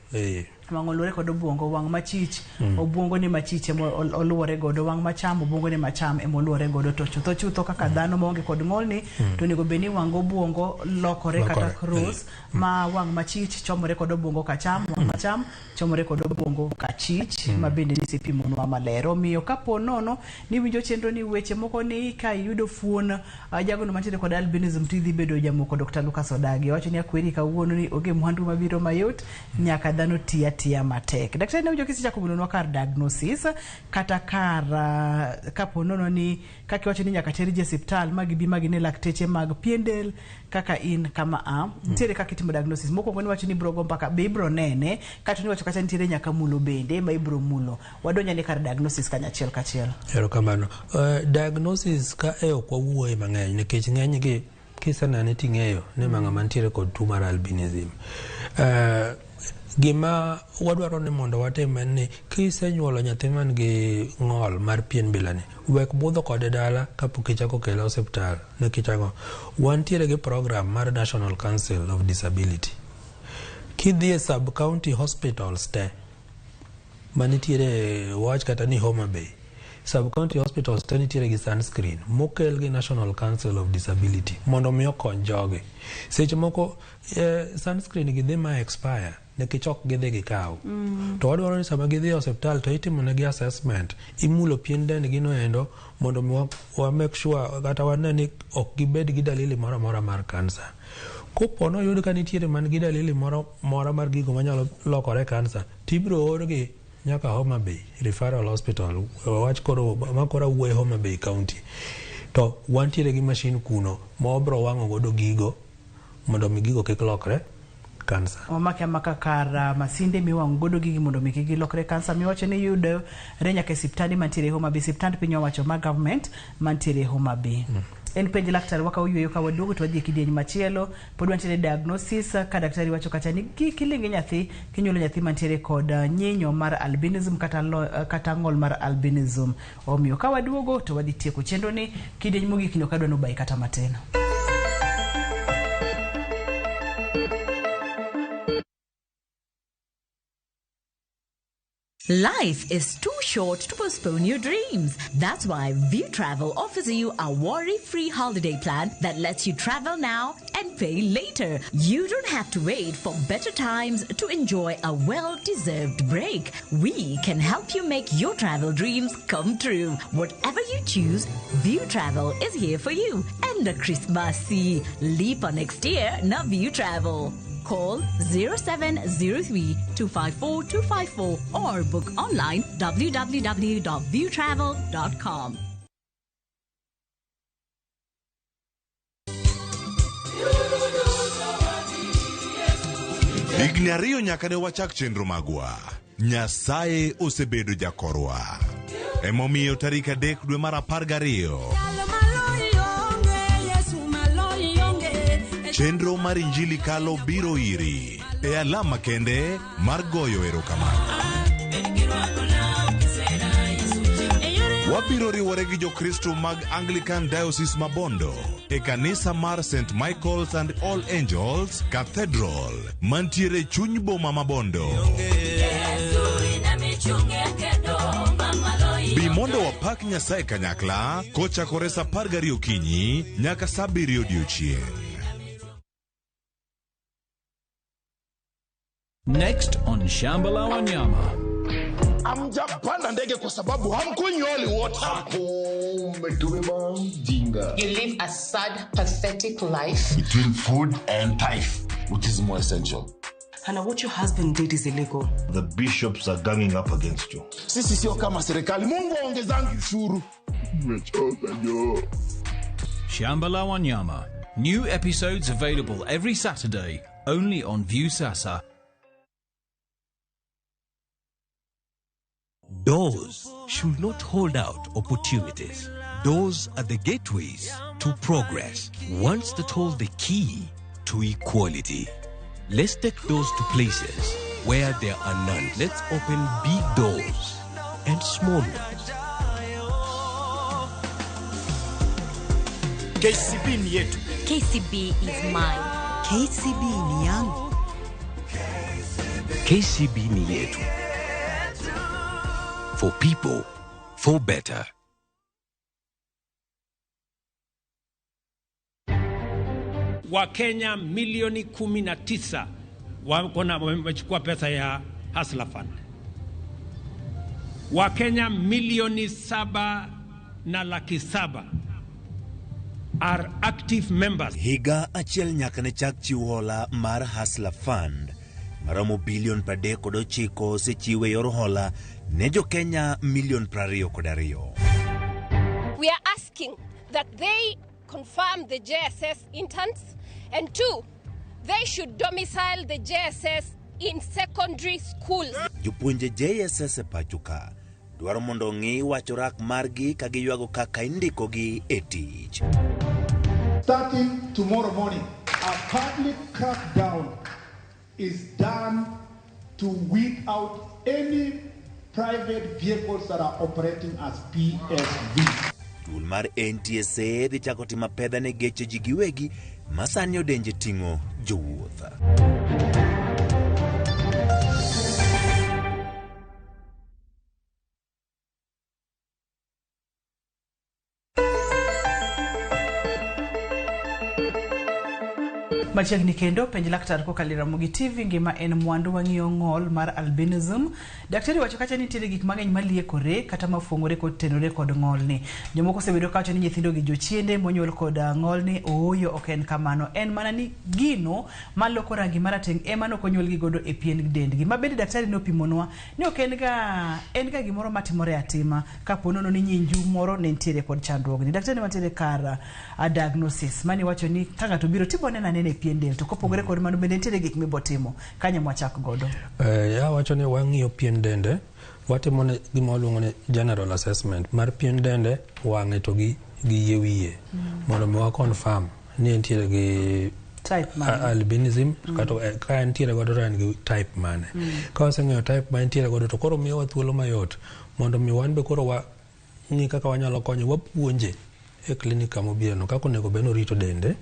A: Wang' oluwore kod obuongo, wang' machich, obuongo ni machich ema oluwore godo, wang' macham, obuongo ni macham ema oluwore godo. To chutho chutho kaka dhano maonge kod ng'olni, to onego bed ni wang' gobuongo lokore kata cross, ma wang' machich chomore kod obuongo kacham, wang' macham chomore kod obuongo kachich, ma bende nisepimonwa maler. Omiyo kapo nono ni winjo chenro ni weche moko ni ka iyudo fuon jagono mantiere kod albinism to idhi bedo jamoko. Dr. Lucas Odagi wacho ni akweri kawuono ni onge mwandu mabiro mayot, nyaka dhano tiya tiya matek. Daktari ne winjo kisechako bulonwa kar diagnosis kata kar kapo nono ni kaka iwacho ni nyaka ter ji e osiptal ma gibi ma gine lakteche mag pien del kaka in kama a nitiere kaka itimo diagnosis. Mokwongo niwacho ni ibro go mbaka be ibro nene, kato niwacho kacha nitiere nyaka mulo bende ma ibro mulo. Wadonjo ni kar diagnosis kanyachiel kachiel.
B: Erokamano. Diagnosis ka e ok wawuoye mang'eny nikech ng'eny gi kisenene ting'eyo ni ma ng'ama nitiere kod tuo mar albinism. Gima wadwaro ni mondo watim en ni kisenyuolo nyathi man gi ng'ol mar pien bilani, wek budho kode dala kapok ichako kele osiptal. Nikech ang'o? Wantiere gi program mar National Council of Disability. Kidhi e sub county hospitals te manitiere wach kata ni Homa Bay, sub county hospitals te nitiere gi sunscreen mokel gi National Council of Disability mondo mi okony jogi. Seche moko sunscreen gi dhi ma expire nikech ok gidhi gikaw. To wadwaro ni sama gidhi e osiptal to itimo negi assessment, imulo pien dendgi no endo mondo mi wa make sure kata wane ni ok gibed gi dalili moro amora mar kansa. Kopo noyud ka nitiere man gi dalili moro mora mar gigo manyalo lokore kansa, tibiro orgi nyaka Homa Bay Referral Hospital, wach koro ma koro awuoye Homa Bay County. To wantiere gi mashin kuno ma wabiro wang'o godo gigo mondo mi gigo kik lokre kansa.
A: Wamake amaka kar masinde miwang'o godo gigi mondo mi kik gilokre kansa. Miwacho ni yudore nyaka e siptande mantiere Homa Bay, siptand piny owacho ma government mantiere Homa Bay. En penj laktar wakawo yueyo ka waduogo to wadhi e kidieny machielo. Pod wantiere diagnosis ka daktari wacho kacha ni kik iling' nyathi kinyuolo nyathi mantiere kod nyinyo mar albinism kata ng'ol mar albinism. Omiyo ka waduogo to wadhi tieko chenro ni kidieny mogik ni ok adwa nobayi kata matin.
L: Life is too short to postpone your dreams. That's why View Travel offers you a worry-free holiday plan that lets you travel now and pay later. You don't have to wait for better times to enjoy a well-deserved break. We can help you make your travel dreams come true. Whatever you choose, View Travel is here for you. And a Christmassy leap on next year, now View Travel. Call 0703 254 254 or book online www.viewtravel.com.
G: Higni 2 nyaka ne wachak chenro magwa. Nyasaye osebedo jakorwa. Emomiyo tarik 3 dwe mar 12. Chenro mar Injili Kalo biro iri. e alam makende mar goyo erokamano. Wabiro riwore gi Jokristo mag Anglican Diocese ma Bondo e kanisa mar St. Michael's and All Angels Cathedral mantiere chuny boma ma Bondo. Bi mondo wapak Nyasaye kanyakla kochakore sa 12 okinyi nyaka sa 7 odiochieng'.
M: Next on Shamba la Wanyama.
N: Hamjapanda ndege kwa sababu hamkunywi holy water.
O: Umetubeba mjinga.
P: You live a sad, pathetic life.
O: Between food and tithe, which is more essential?
Q: Hannah, what your husband did is illegal.
O: The bishops are ganging up against you.
N: Sisi sio kama serikali. Mungu aongezangi ushuru.
O: Nimechoka jo.
M: Shamba la Wanyama. New episodes available every Saturday, only on Viusasa.
E: Doors should not hold out opportunities. Doors are the gateways to progress, ones that hold the key to equality. Let's take doors to places where there are none. Let's open big doors and small ones.
N: KCB ni yetu.
C: KCB is mine.
F: KCB ni yangu.
E: KCB ni yetu. For people, for better.
R: Wakenya milioni 19 wako na wamechukua pesa ya Hustler Fund. Wakenya milioni 7 na 700,000 are active members.
S: Higa achiel nyaka ne chak chiw hola mar Hustler Fund maromo bilion 39 osechiw e yor hola ne jokenya milion 22.
T: We are asking that they confirm the JSS interns, and two, they should domicile the JSS in secondary schools.
S: Jopuonje JSS e pacho ka dwaro mondo ong'i wach orak margi ka giywago kaka indikogi e tich.
U: Starting tomorrow morning, a public crackdown is done to weed out any private vehicles that are operating as PSV.
S: Duol mar NTSA dhi chako timo apedha ne geche ji giwegi ma sani odenje ting'o jowuoth.
A: Machiegni kendo penj laktar kokalo e Ramogi TV. Ngima en mwandu. Wang'iyo ng'ol mar albinism. Daktari wacho kacha ni nitiere gik mang'eny maliekore kata mafuong'ore kotenore kod ng'olni. Jomoko osebedo kawacho ni nyithindo gi jochiende monyuol kod ng'olni. Ooyo, ok en kamano. En mana ni gino maloko rangi marateng' ema nok onyuolgi godo e pien dendgi. Ma bende daktari nopimonwa ni ok en ga en ga gimoro matimore atima kapo nono ni nyinju moro ne nitiere kod chandruogni. Daktari mantiere kar diagnosis mani wacho ni ka ng'ato biro tibo neno anena e pien del, to kopogore kod mano bende nitiere gik mibotimo kanyo mwachak godo.
B: Awacho ni wang'iyo pien dende, watimo ne gima waluongo ni general assessment mar pien dende, wang'e to gi yie wiye mondo mi wa confirm ni entiere gi
A: type mane?
B: Albinism kata ka entiere godo to en gi type mane. Ka waseng'eyo type ma entiere godo, to koro miyowa thuolo mayot mondo mi wan be koro wa ng'i kaka wanyalo konyo. Wapuonje e klinik kama obireno kaka onego bed ni orito dende,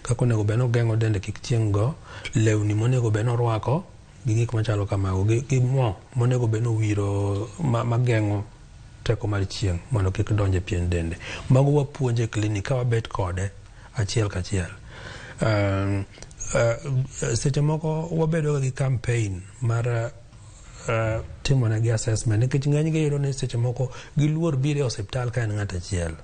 B: kaka onego bed ni ogeng'o dende kik chieng' go, lewni monego bed ni orwako gi gik machalo kamago, gi mo monego bed ni owiro mageng'o teko mar chieng' mondo kik donj e pien dende. Mago wapuonje e klinik ka wabet kode achiel kachiel. Seche moko wabedo ga gi campaign mar timonegi assessment, nikech ng'eny gi yudo ni seche moko giluor biro e osiptal ka en ng'at achiel.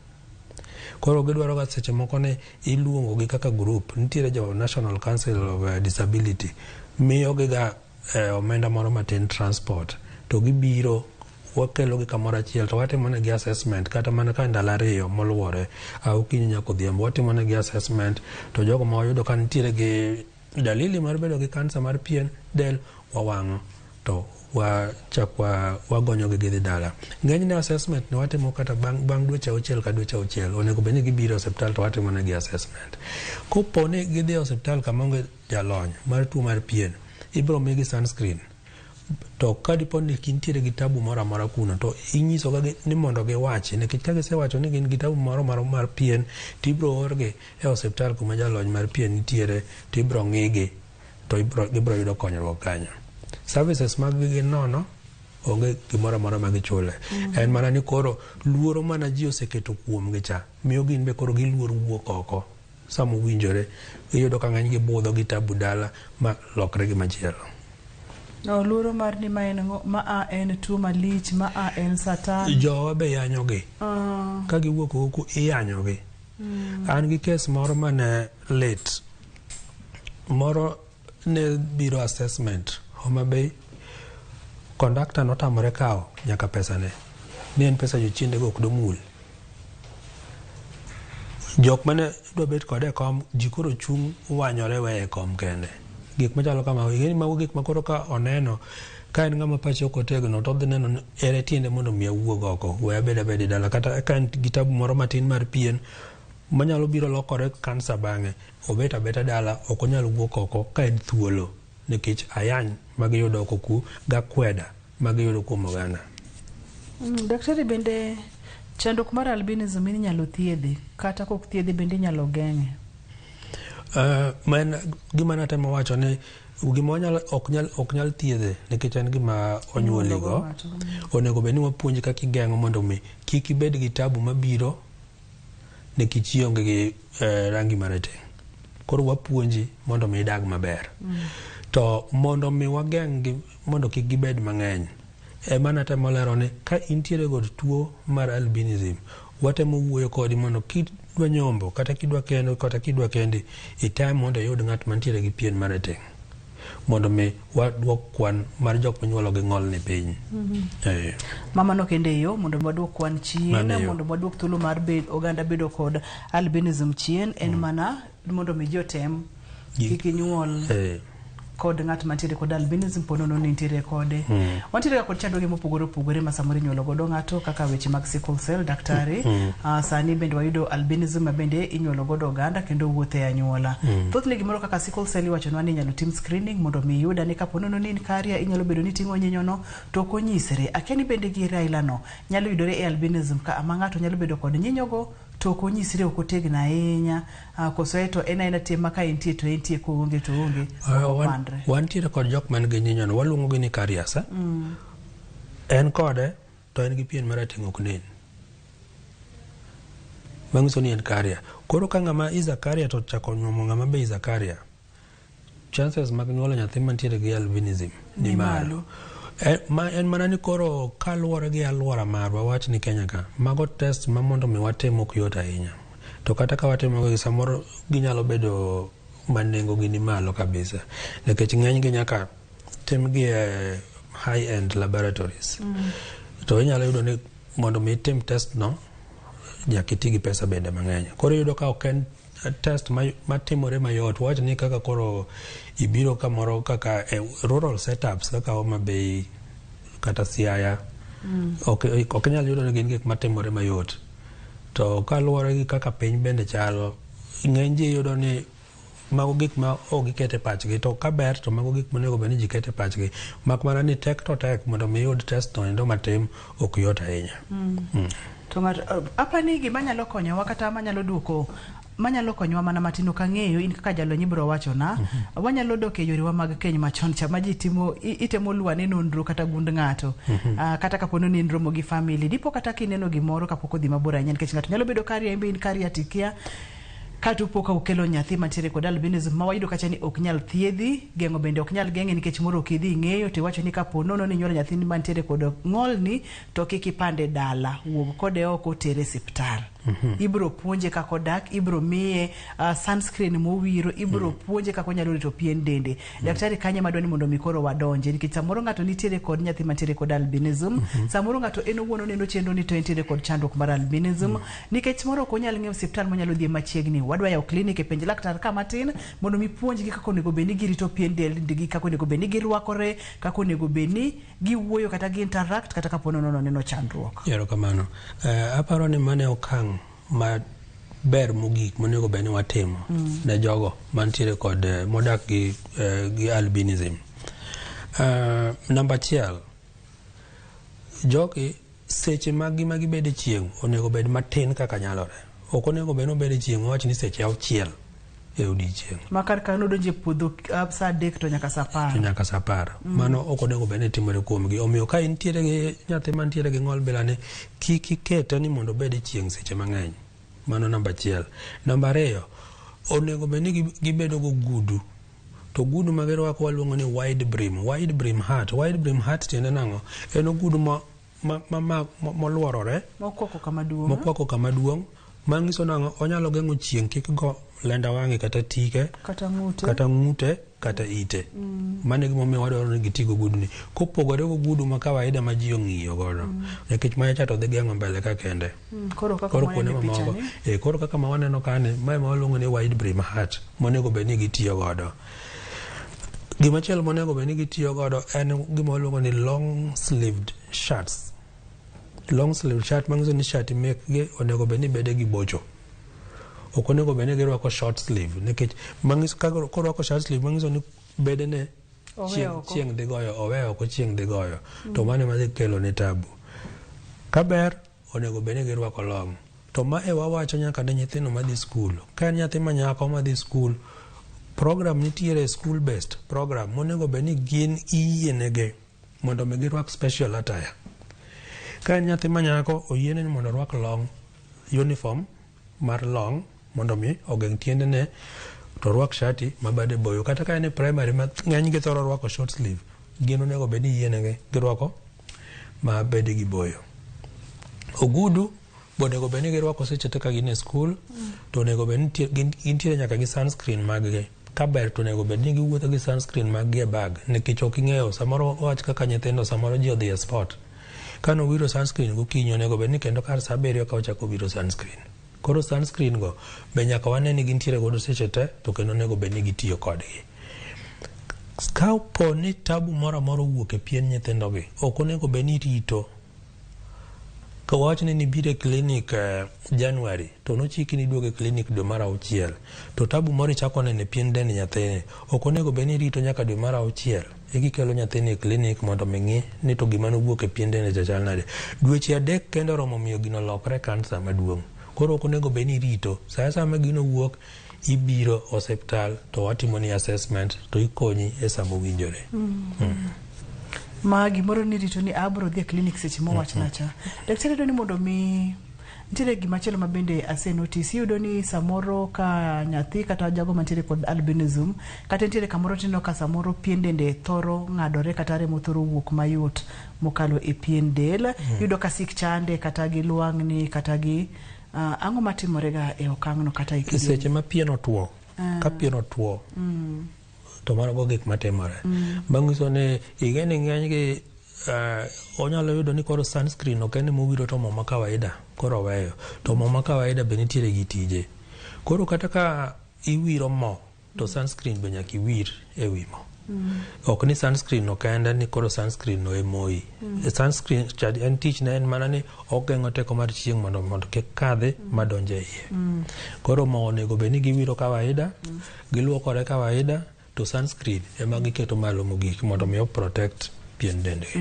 B: Koro gidwaro ga seche moko ni iluongo gi kaka group. Nitiere jo National Council of Disability miyo gi ga omenda moro matin, transport, to gibiro, wakelo gi kamoro achiel to watimo negi assessment kata mana ka ndalo 2 moluwore, a okinyi nyaka odhiambo watimo negi assessment. To jogo ma wayudo ka nitiere gi dalili mar bedo gi kansa mar pien del, wawang'o to wachak wagonyo gi gidhi dala. Ng'enyne assessment ni watimo kata bang' dweche 6 ka dweche 6 onego bed ni gibiro e osiptal to watimo negi assessment. Kopo ni gidhi e osiptal kama onge jalony mar tuo mar pien Ibiro migi sunscreen. To ka dipo ni gintiere gi tabu moro amora kuno to inyiso ga ni mondo giwachi nikech ka gisewacho ni gin gi tabu moro mar pien to ibiro orgi e osiptal kuma jalony mar pien nitiere to ibiro ng'igi to gibiro yudo konyruok kanyo. Services mag gi gin nono, onge gimoro amora ma gichule. En mana ni koro luoro mana ji oseketo kuomgi cha miyo gin be koro giluor wuok oko sama owinjore. Iyudo ka ng'eny gi budho gi tabu dala ma lokre gi machielo.
A: No, luoro mar ni ma en ma a en tuo malich, ma a en satan.
B: Jowa be yanyogi. Ka giwuok oko iyanyogi. An gi kes moro mane lit. Moro ne biro assessment Homa Bay. Kondakta notamore kawo nyaka pesane. Ni en pesa jochiende go ok domul. Jok mane dwa bet kode e kom, ji koro chung' wanyore weye e kom kende. Gik machalo kamago, ing'e ni mago gik ma koro ka oneno, ka en ng'ama pache ok otegno to odhi neno ni ere tiende mondo mi awuog oko, we abed abeda e dala. Kata ka en gi tabu moro matin mar pien, manyalo biro lokore kansa bang'e, obet abeta dala, ok onyal wuok oko ka en thuolo. Nikech ayany magiyudo oko ku gakweda magiyudo kuom oganda.
A: Daktari bende chandruok mar albinism inyalo thiedhi kata kok thiedhi bende inyalo geng'e?
B: Ma en gima natemo wacho ni gima wanyalo ok nyal thiedhe nikech en gima onyuoligo. Onego bed ni wapuonji kaka igeng'o mondo mi kik ibed gi tabu mabiro nikech ionge gi rangi marateng'. Koro wapuonji mondo mi idag maber. To mondo mi wageng' gi mondo kik gibed mang'eny, ema natemo lero ni ka intiere kod tuo mar albinism, watemo wuoyo kodi mondo kidwa nyombo kata kidwa kendo kata kidwa kendi, item mondo iyud ng'at mantiere gi pien marateng' mondo mi waduok kwan mar jok minyuolo gi ng'ol ni piny.
A: Mama no kende yo mondo waduok kwan chien, mondo waduok thuolo mar oganda bedo kod albinism chien, en mana mondo mi ji otem kik inyuol kod ng'at mantiere kod albinism po nono ni nitiere kode. Wantiere ga kod chandruoge mopogore opogore ma samoro inyuolo godo ng'ato kaka weche mag sickle cell daktari. Sani bende wayudo albinism ma bende inyuolo godo oganda kendo wuotho e anyuola. Thothne gimoro kaka sickle cell iwachonwa ni inyalo tim screening mondo mi iyuda ni kapo nono ni in carrier inyalo bedo ni iting'o nyinyono to ok onyisre. Akia ni bende gir aila no nyalo yudore e albinism ka ama ng'ato nyalo bedo kod nyinyogo to ok onyisre ok otegno ahinya koso to en aena tie ma ka entie to entie koonge to onge ok opandre.
B: Wantiere kod jok man gi nyinyono, waluongo gi ni carriers. En kode to en gi pien marateng' ok nen. Manyiso ni en carrier. Koro ka ng'ama is a carrier to chako nyuomo ng'ama be is a carrier, chances mag nyuolo nyathi mantiere gi albinism ni malo. Ma en mana ni koro kaluwore gi alwora marwa, wach ni Kenya ka, mago test ma mondo mi watim ok yot ahinya. To kata ka watimo gi samoro ginyalo bedo ma nengo gi ni malo kabisa. Nikech ng'eny gi nyaka tim gi e high end laboratories. To inyalo yudo ni mondo mi itim test no, nyaka iti gi pesa bende mang'eny. Koro iyudo ka ok en test matimore mayot. Wach ni kaka koro ibiro kamoro kaka e rural setups kaka Homa Bay kata Siaya, ok inyal yudo ni gin gik matimore mayot. To kaluwore gi kaka piny bende chalo, ng'eny ji yudo ni mago gik ma ok giketo e pachgi to kaber to mago gik monego bed ni ji keto e pachgi. Mak mana ni tek to tek mondo mi iyud test no endo matim ok yot ahinya.
A: To ng'ato apani gima nyalo konyowa kata manyalo duoko manyalo konyowa mana matin ok ang'eyo in kaka jalony ibiro wachona. Wanyalo dok e yorewa mag keny machon cha ma ji timo itemo luwo ane nonro kata gund ng'ato. Kata kapo ni in romo gi family dipo kata kineno gimoro kapok odhi mabor ahinya nikech ng'ato nyalo bedo carrier in be in carrier tikia kato po ka okelo nyathi mantiere kod albinism ma wayudo kacha ni ok nyal thiedhi geng'o bende ok nyal geng'e nikech moro ok idhi ing'eyo to iwacho ni kapo nono ni inyuolo nyathi mantiere kod ng'olni to kik ipande dala wuog kode oko tere e siptal. Ibiro puonje kaka odak, ibiro miye sunscreen mowiro, ibiro puonje kaka onyalo rito pien dende. Daktari kanye madwa ni mondo mi koro wadonje nikech samoro ng'ato nitiere kod nyathi mantiere kod albinism, samoro ng'ato en owuon oneno chenro ni to entiere kod chandruok mar albinism, nikech moro ok onyal ng'eyo osiptal monyalo dhiye machiegni. Wadwa yawo klinik e penj laktar ka matin mondo mi puonjgi kaka onego bed ni girito pien dendgi, kaka onego bed ni girwakore, kaka onego bed ni giwuoyo kata gi interact kata kapo nono neno chandruok.
B: Erokamano. Aparo ni mano e okang' maber mogik monego bed ni watimo ne jogo mantiere kod modak gi albinism. Namba achiel, jogi seche maggi ma gibedo e chieng' onego bed matin kaka nyalore. Ok onego bed ni obedo e chieng' wawach ni seche 6 e odiechieng'.
A: Ma kar ka nodonjo e puodho saa 3 to nyaka saa 10.
B: To nyaka saa 10. Mano ok onego bed ni timore kuomgi. Omiyo ka intiere gi nyathi mantiere gi ng'ol bilani, kik ikete ni mondo obed e chieng' seche mang'eny. Mano namba achiel. Namba ariyo, onego bed ni gibedo gogudu. To ogudu ma girwako waluongo ni wide brim. Wide brim hat. Wide brim hat tiende nang'o? En ogudu moluorore.
A: Mokwako kama duong'.
B: Mokwako kama duong'. Manyiso nang'o? Onyalo geng'o chieng' kik go lenda wang'e kata tike.
A: Kata ng'ute.
B: Kata ng'ute, kata ite. Mano e gimomiyo wadwaro ni giti gogudu ni. Kopogore gogudu ma kawaida ma ji ong'iyo godo. Nikech macha to dhi geng'o mbele ka kende.
A: Koro kaka
B: Koro
A: mwaneno
B: kuonde
A: e
B: mamoko.
A: pichani.
B: Koro kaka ma waneno kani, mae ma waluongo ni wide brim hat monego bed ni gitiyo godo. Gimachielo monego bed ni gitiyo godo en gima waluongo ni long sleeved shirts. Long sleeved shirt manyiso ni shati mekgi onego bed ni bede gi bocho. Ok onego bed ni girwako short sleeve nikech manyiso ka korwako short sleeve manyiso ni bedene chieng' dhi goyo, owe oko chieng' dhi goyo. To mano ema dhi kelo ne tabu. Kaber onego bed ni girwako long. To mae wawacho nyaka ne nyithindo madhi skul. Ka en nyathi ma nyako madhi skul, program nitiere school based program monego bed ni gin iyienegi mondo mi girwak special attire. Ka en nyathi ma nyako oyiene ni mondo orwak long uniform mar long mondo mi ogeng' tiendene to orwak shati ma bade boyo. Kata ka en e primary ma ng'eny gi thoro rwako short sleeve, gin onego bed ni iyienegi girwako ma bedegi boyo. Ogudu be onego bed ni girwako seche te ka gin e skul, to onego bed ni gintiere nyaka gi sunscreen mag gi. Kaber to onego bed ni giwuotho gi sunscreen mag gi e bag nikech ok ing'eyo samoro wach kaka nyithindo samoro ji odhi e sport. Kano wiro sunscreen gokinyi onego bed ni kendo kar saa 7 ka ochako wiro sunscreen. Koro sunscreen go be nyaka wane ni gintiere godo seche te to kendo onego bed ni gitiyo kodgi. Ka opo ni tabu moro amora owuok e pien nyithindo gi, ok onego bed ni irito. Ka wawach ni nibiro e klinik January to nochiki ni iduogo e klinik dwe mar 6 to tabu moro ichako neno e pien dend nyathini, ok onego bed ni irito nyaka dwe mar 6 eka ikelo nyathini e klinik mondo mi ng'i ni to gima nowuok e pien dende cha chal nade. Dweche 3 kende oromo miyo gino lokre kansa maduong'. Koro ok onego bed ni irito. Sa asaya ma gino wuok, ibiro osiptal to watimoni assessment to ikonyi e sama owinjore.
A: Ma gimoro ni rito ni abro dhi e klinik seche mowachna cha. Daktari yudo ni mondo mi nitiere gimachielo ma bende ase notice iyudo ni samoro ka nyathi kata jago mantiere kod albinism kata nitiere kamoro tineno ka samoro pien dende thoro ng'adore kata remo thoro wuok mayot mokalo e pien del. Iyudo ka sik chande kata gi lwang'ni kata gi ang'o matimore ga e okang'no kata e kidieny?
B: Seche ma pien otuo, ka pien otuo, to mago gik matimore. Manyiso ni ing'e ni ng'eny gi onyalo yudo ni koro sunscreen ok en mowiro to mo ma kawaida koro oweyo. To mo ma kawaida be nitiere gi tije. Koro kata ka iwiro mo to sunscreen be nyaka iwir e wi mo. Ok ni sunscreen no kende ni koro sunscreen no emoyi. Sunscreen cha en tichne en mana ni ogeng'o teko mar chieng' mondo kik kadhi madonj e iye. Koro mo onego bed ni giwiro kawaida, giluokore kawaida, to sunscreen ema giketo malo mogik mondo mi o protect pien dendgi.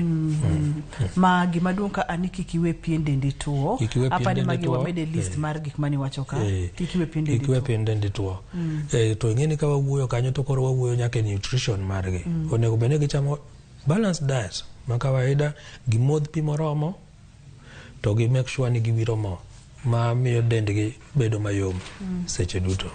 A: Ma gima duong' ka ani kik iwe pien dendi tuo.
B: Kik iwe pien
A: Apani
B: dendi
A: magi
B: tuo.
A: wamede list mar gik mane iwacho ka. Kik iwe pien dendi
B: Kik iwe
A: tuo.
B: pien dendi tuo. To ing'e ni ka wawuoyo kanyo to koro wawuoyo nyaka e nutrition margi. Onego bed ni gichamo balanced diet ma kawaida, gimodh pi moromo, to gi make sure ni giwiro mo ma miyo dendgi bedo mayom seche duto.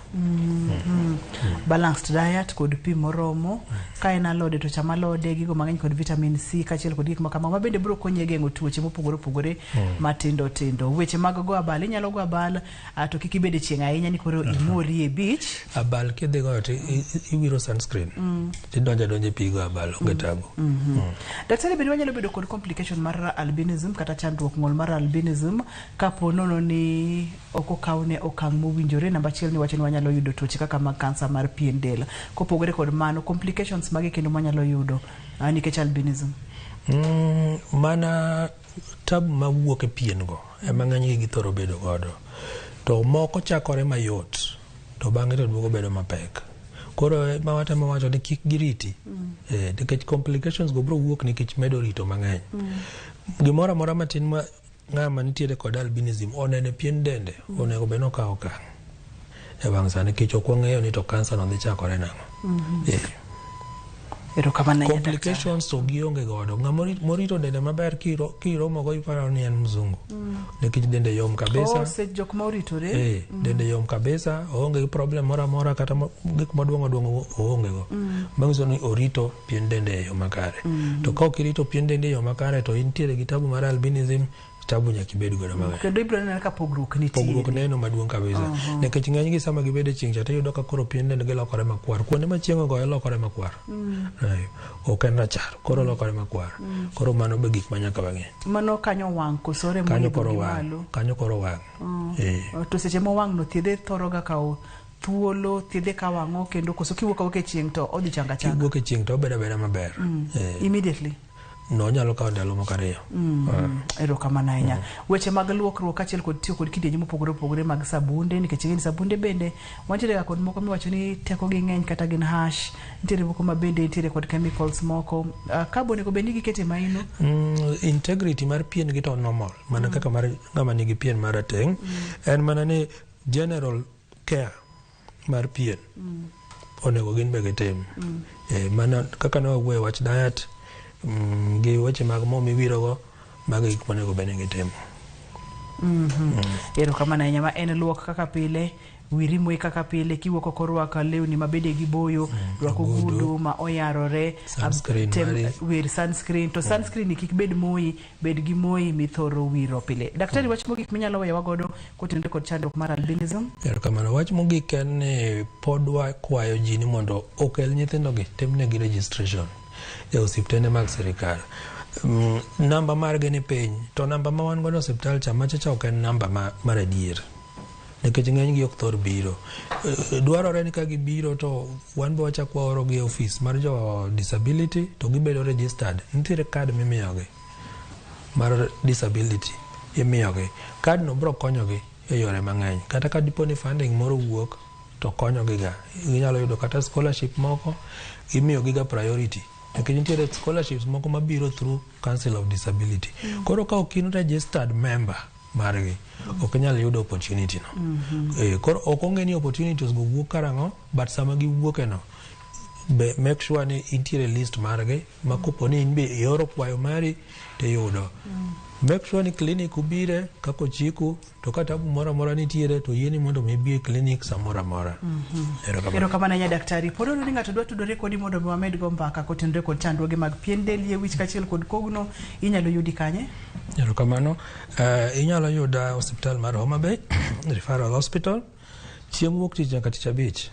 A: Balanced diet kod pi moromo. Ka en alode to cham alode, gigo mang'eny kod vitamin C kaachiel kod gik makamago ma bende biro konyi e geng'o tuoche mopogore opogore matindo tindo. Weche mag go abal, inyalo go abal to kik ibed e chieng' ahinya ni koro imori e beach.
B: Abal kidhi goyo to iwiro sunscreen. Tidonjo adonja e pi go abal onge tabu.
A: Daktari, bende wanyalo bedo kod complication mar albinism kata chandruok ng'ol mar albinism kapo nono ni ok okawne okang' mowinjore? Namba achiel ni wacho ni wanyalo yudo tuoche kaka mag kansa mar pien del. Kopogore kod mano, complications mage kendo mwanyalo yudo nikech albinism?
B: Mana tabu mawuok e pien go ema ng'enygi githoro bedo godo. To moko chakore mayot to bang'e to duogo bedo mapek. Koro ma watemo wacho ni kik giriti. Nikech complications go biro wuok nikech medo rito mang'eny. Gimoro amora matin ma ng'ama nitiere kod albinism oneno e pien dende, onego bed ni okawo okang' e wang' sa, nikech ok wang'eyo ni to kansa no dhi chakore nang'o.
A: Erokamano ahinya,
B: Complications to gionge godo. Ng'ama morito dende maber kiromo go iparo ni en mzungu. Nikech dende yom kabisa.
A: Oh, sech jok ma oritore.
B: Dende yom kabisa, oonge gi problem moro amora, kata gik maduong'o duong'o oonge go. Manyiso ni orito pien dende e yo makare. To ka ok irito pien dende e yo makare to intiere gi tabu mar albinism, tabu nyaka ibed godo mang'eny.
A: Kendo ibiro neno ka pogruok nitie.
B: Pogruok neno maduong' kabisa. Nikech ng'eny gi sama gibedo e chieng' cha, tiyudo ka koro pien dendgi lokore makwar. Kuonde ma chieng' ogoye lokore makwar. Ok en rachar, koro lokore makwar. Koro mano be gik ma nyaka wang'e.
A: Mano kanyo wang' koso remo
B: Kanyo
A: idho
B: koro
A: gi
B: wang'.
A: malo?
B: Kanyo koro wang'.
A: To seche ma wang' no thiedhe thoro ga kawo thuolo, thiedhe kawo ang'o kendo, koso kiwuok awuoka e chieng' to odhi changa changa?
B: Kiwuok e chieng' to obedo abeda maber.
A: Immediately.
B: No onyalo kawo ndalo moko 2.
A: Erokamano ahinya. Weche mag luokruok kaachiel kod tiyo kod kidienje mopogore opogore mag sabunde, nikech ing'e ni sabunde bende wantiere ga kod moko miwacho ni teko gi ng'eny kata gin harsh, nitiere moko ma bende nitiere kod chemicals moko. Ka bo onego bed ni gikete maino?
B: Integrity mar pien gi to normal mana kaka mar ng'ama nigi pien marateng'. En mana ni general care mar pien onego gin be gitim. Mana kaka ne wawuoyo wach diet, gi weche mag mo miwirogo, mago e gik monego bed ni gitimo.
A: Erokamano ahinya. Ma en luok kaka pile, wiri moi kaka pile, kiwuok oko rwak lewni mabende giboyo, rwak ogudu ma oyarore,
B: Sunscreen mari.
A: Wir sunscreen to sunscreen kik bed moi, bed gi moi mithoro wiro pile. Daktari, wach mogik minyalo weyowa godo kotenore kod chandruok mar albinism?
B: Erokamano. Wach mogik en ni pod wakwayo ji ni mondo okel nyithindogi timnegi registration e osiptende mag sirikal. Namba margi ni piny, to namba ma wan godo e osiptal cha macha cha ok en namba mar adier, nikech ng'eny gi ok thor biro. Dwarore ni ka gibiro to wan be wachak waoro gi e ofis mar jo disability to gibedo registered. Nitiere card mimiyogi mar disability imiyogi. Card no biro konyogi e yore mang'eny. Kata ka dipo ni funding moro wuok to konyogi ga. Ginyalo yudo kata scholarship moko, imiyogi ga priority. Nikech nitiere scholarships moko mabiro through Council of Disability. Koro ka ok in registered member margi, ok inyal yudo opportunity no. Koro ok ong'e ni opportunities go wuok karang'o, but sama giwuoke no, be make sure ni intiere list margi, ma kopo ni in be ioro kwayo mari tiyudo. Make sure ni clinic ubire kaka ochiku, to ka tabu moro amora nitiere to yieni mondo mi ibi e clinic samoro amora. Erokamano.
A: Erokamano ahinya, daktari. Pod ono ni ng'ato dwa tudore kodi mondo mi wamed go mbaka kotenore kod chandruoge mag pien del, yie wich kaachiel kod kogno, inyalo yudi kanye?
B: Erokamano. Inyalo yuda osiptal mar Homa Bay Referral Hospital chieng' wuok tich nyaka tich abich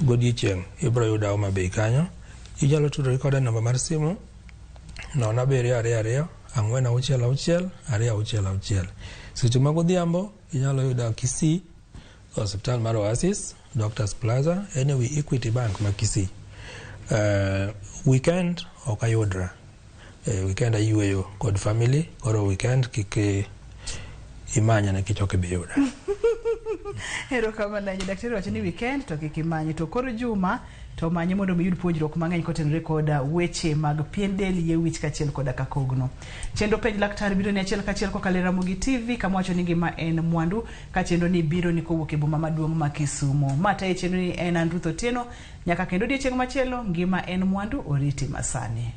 B: godiechieng' ibiro yuda Homa Bay kanyo. Inyalo tudori koda e namba mar simu 0722 466 266. Seche mag odhiambo inyalo yuda Kisii, osiptal mar Oasis Doctors Plaza en ewi Equity Bank ma Kisii. Weekend ok ayudra. Weekend ayueyo kod family, koro weekend kik imanya nikech ok ibi yuda.
A: Erokamano ahinya. Daktari wacho ni weekend to kik imanye, to koro juma to manye mondo mi iyud puonjruok mang'eny kotenore kod weche mag pien del, yie wich kaachiel koda ka kogno. Chenro Penj Laktar biro ni achiel kachiel kokalo e Ramogi TV, kama wacho ni ngima en mwandu, ka chenro ni biro ni kowuok e boma maduong' ma Kisumu. Ma tayo chenro ni en an Ruth Otieno, nyaka kendo odiechieng' machielo, ngima en mwandu, oriti masani.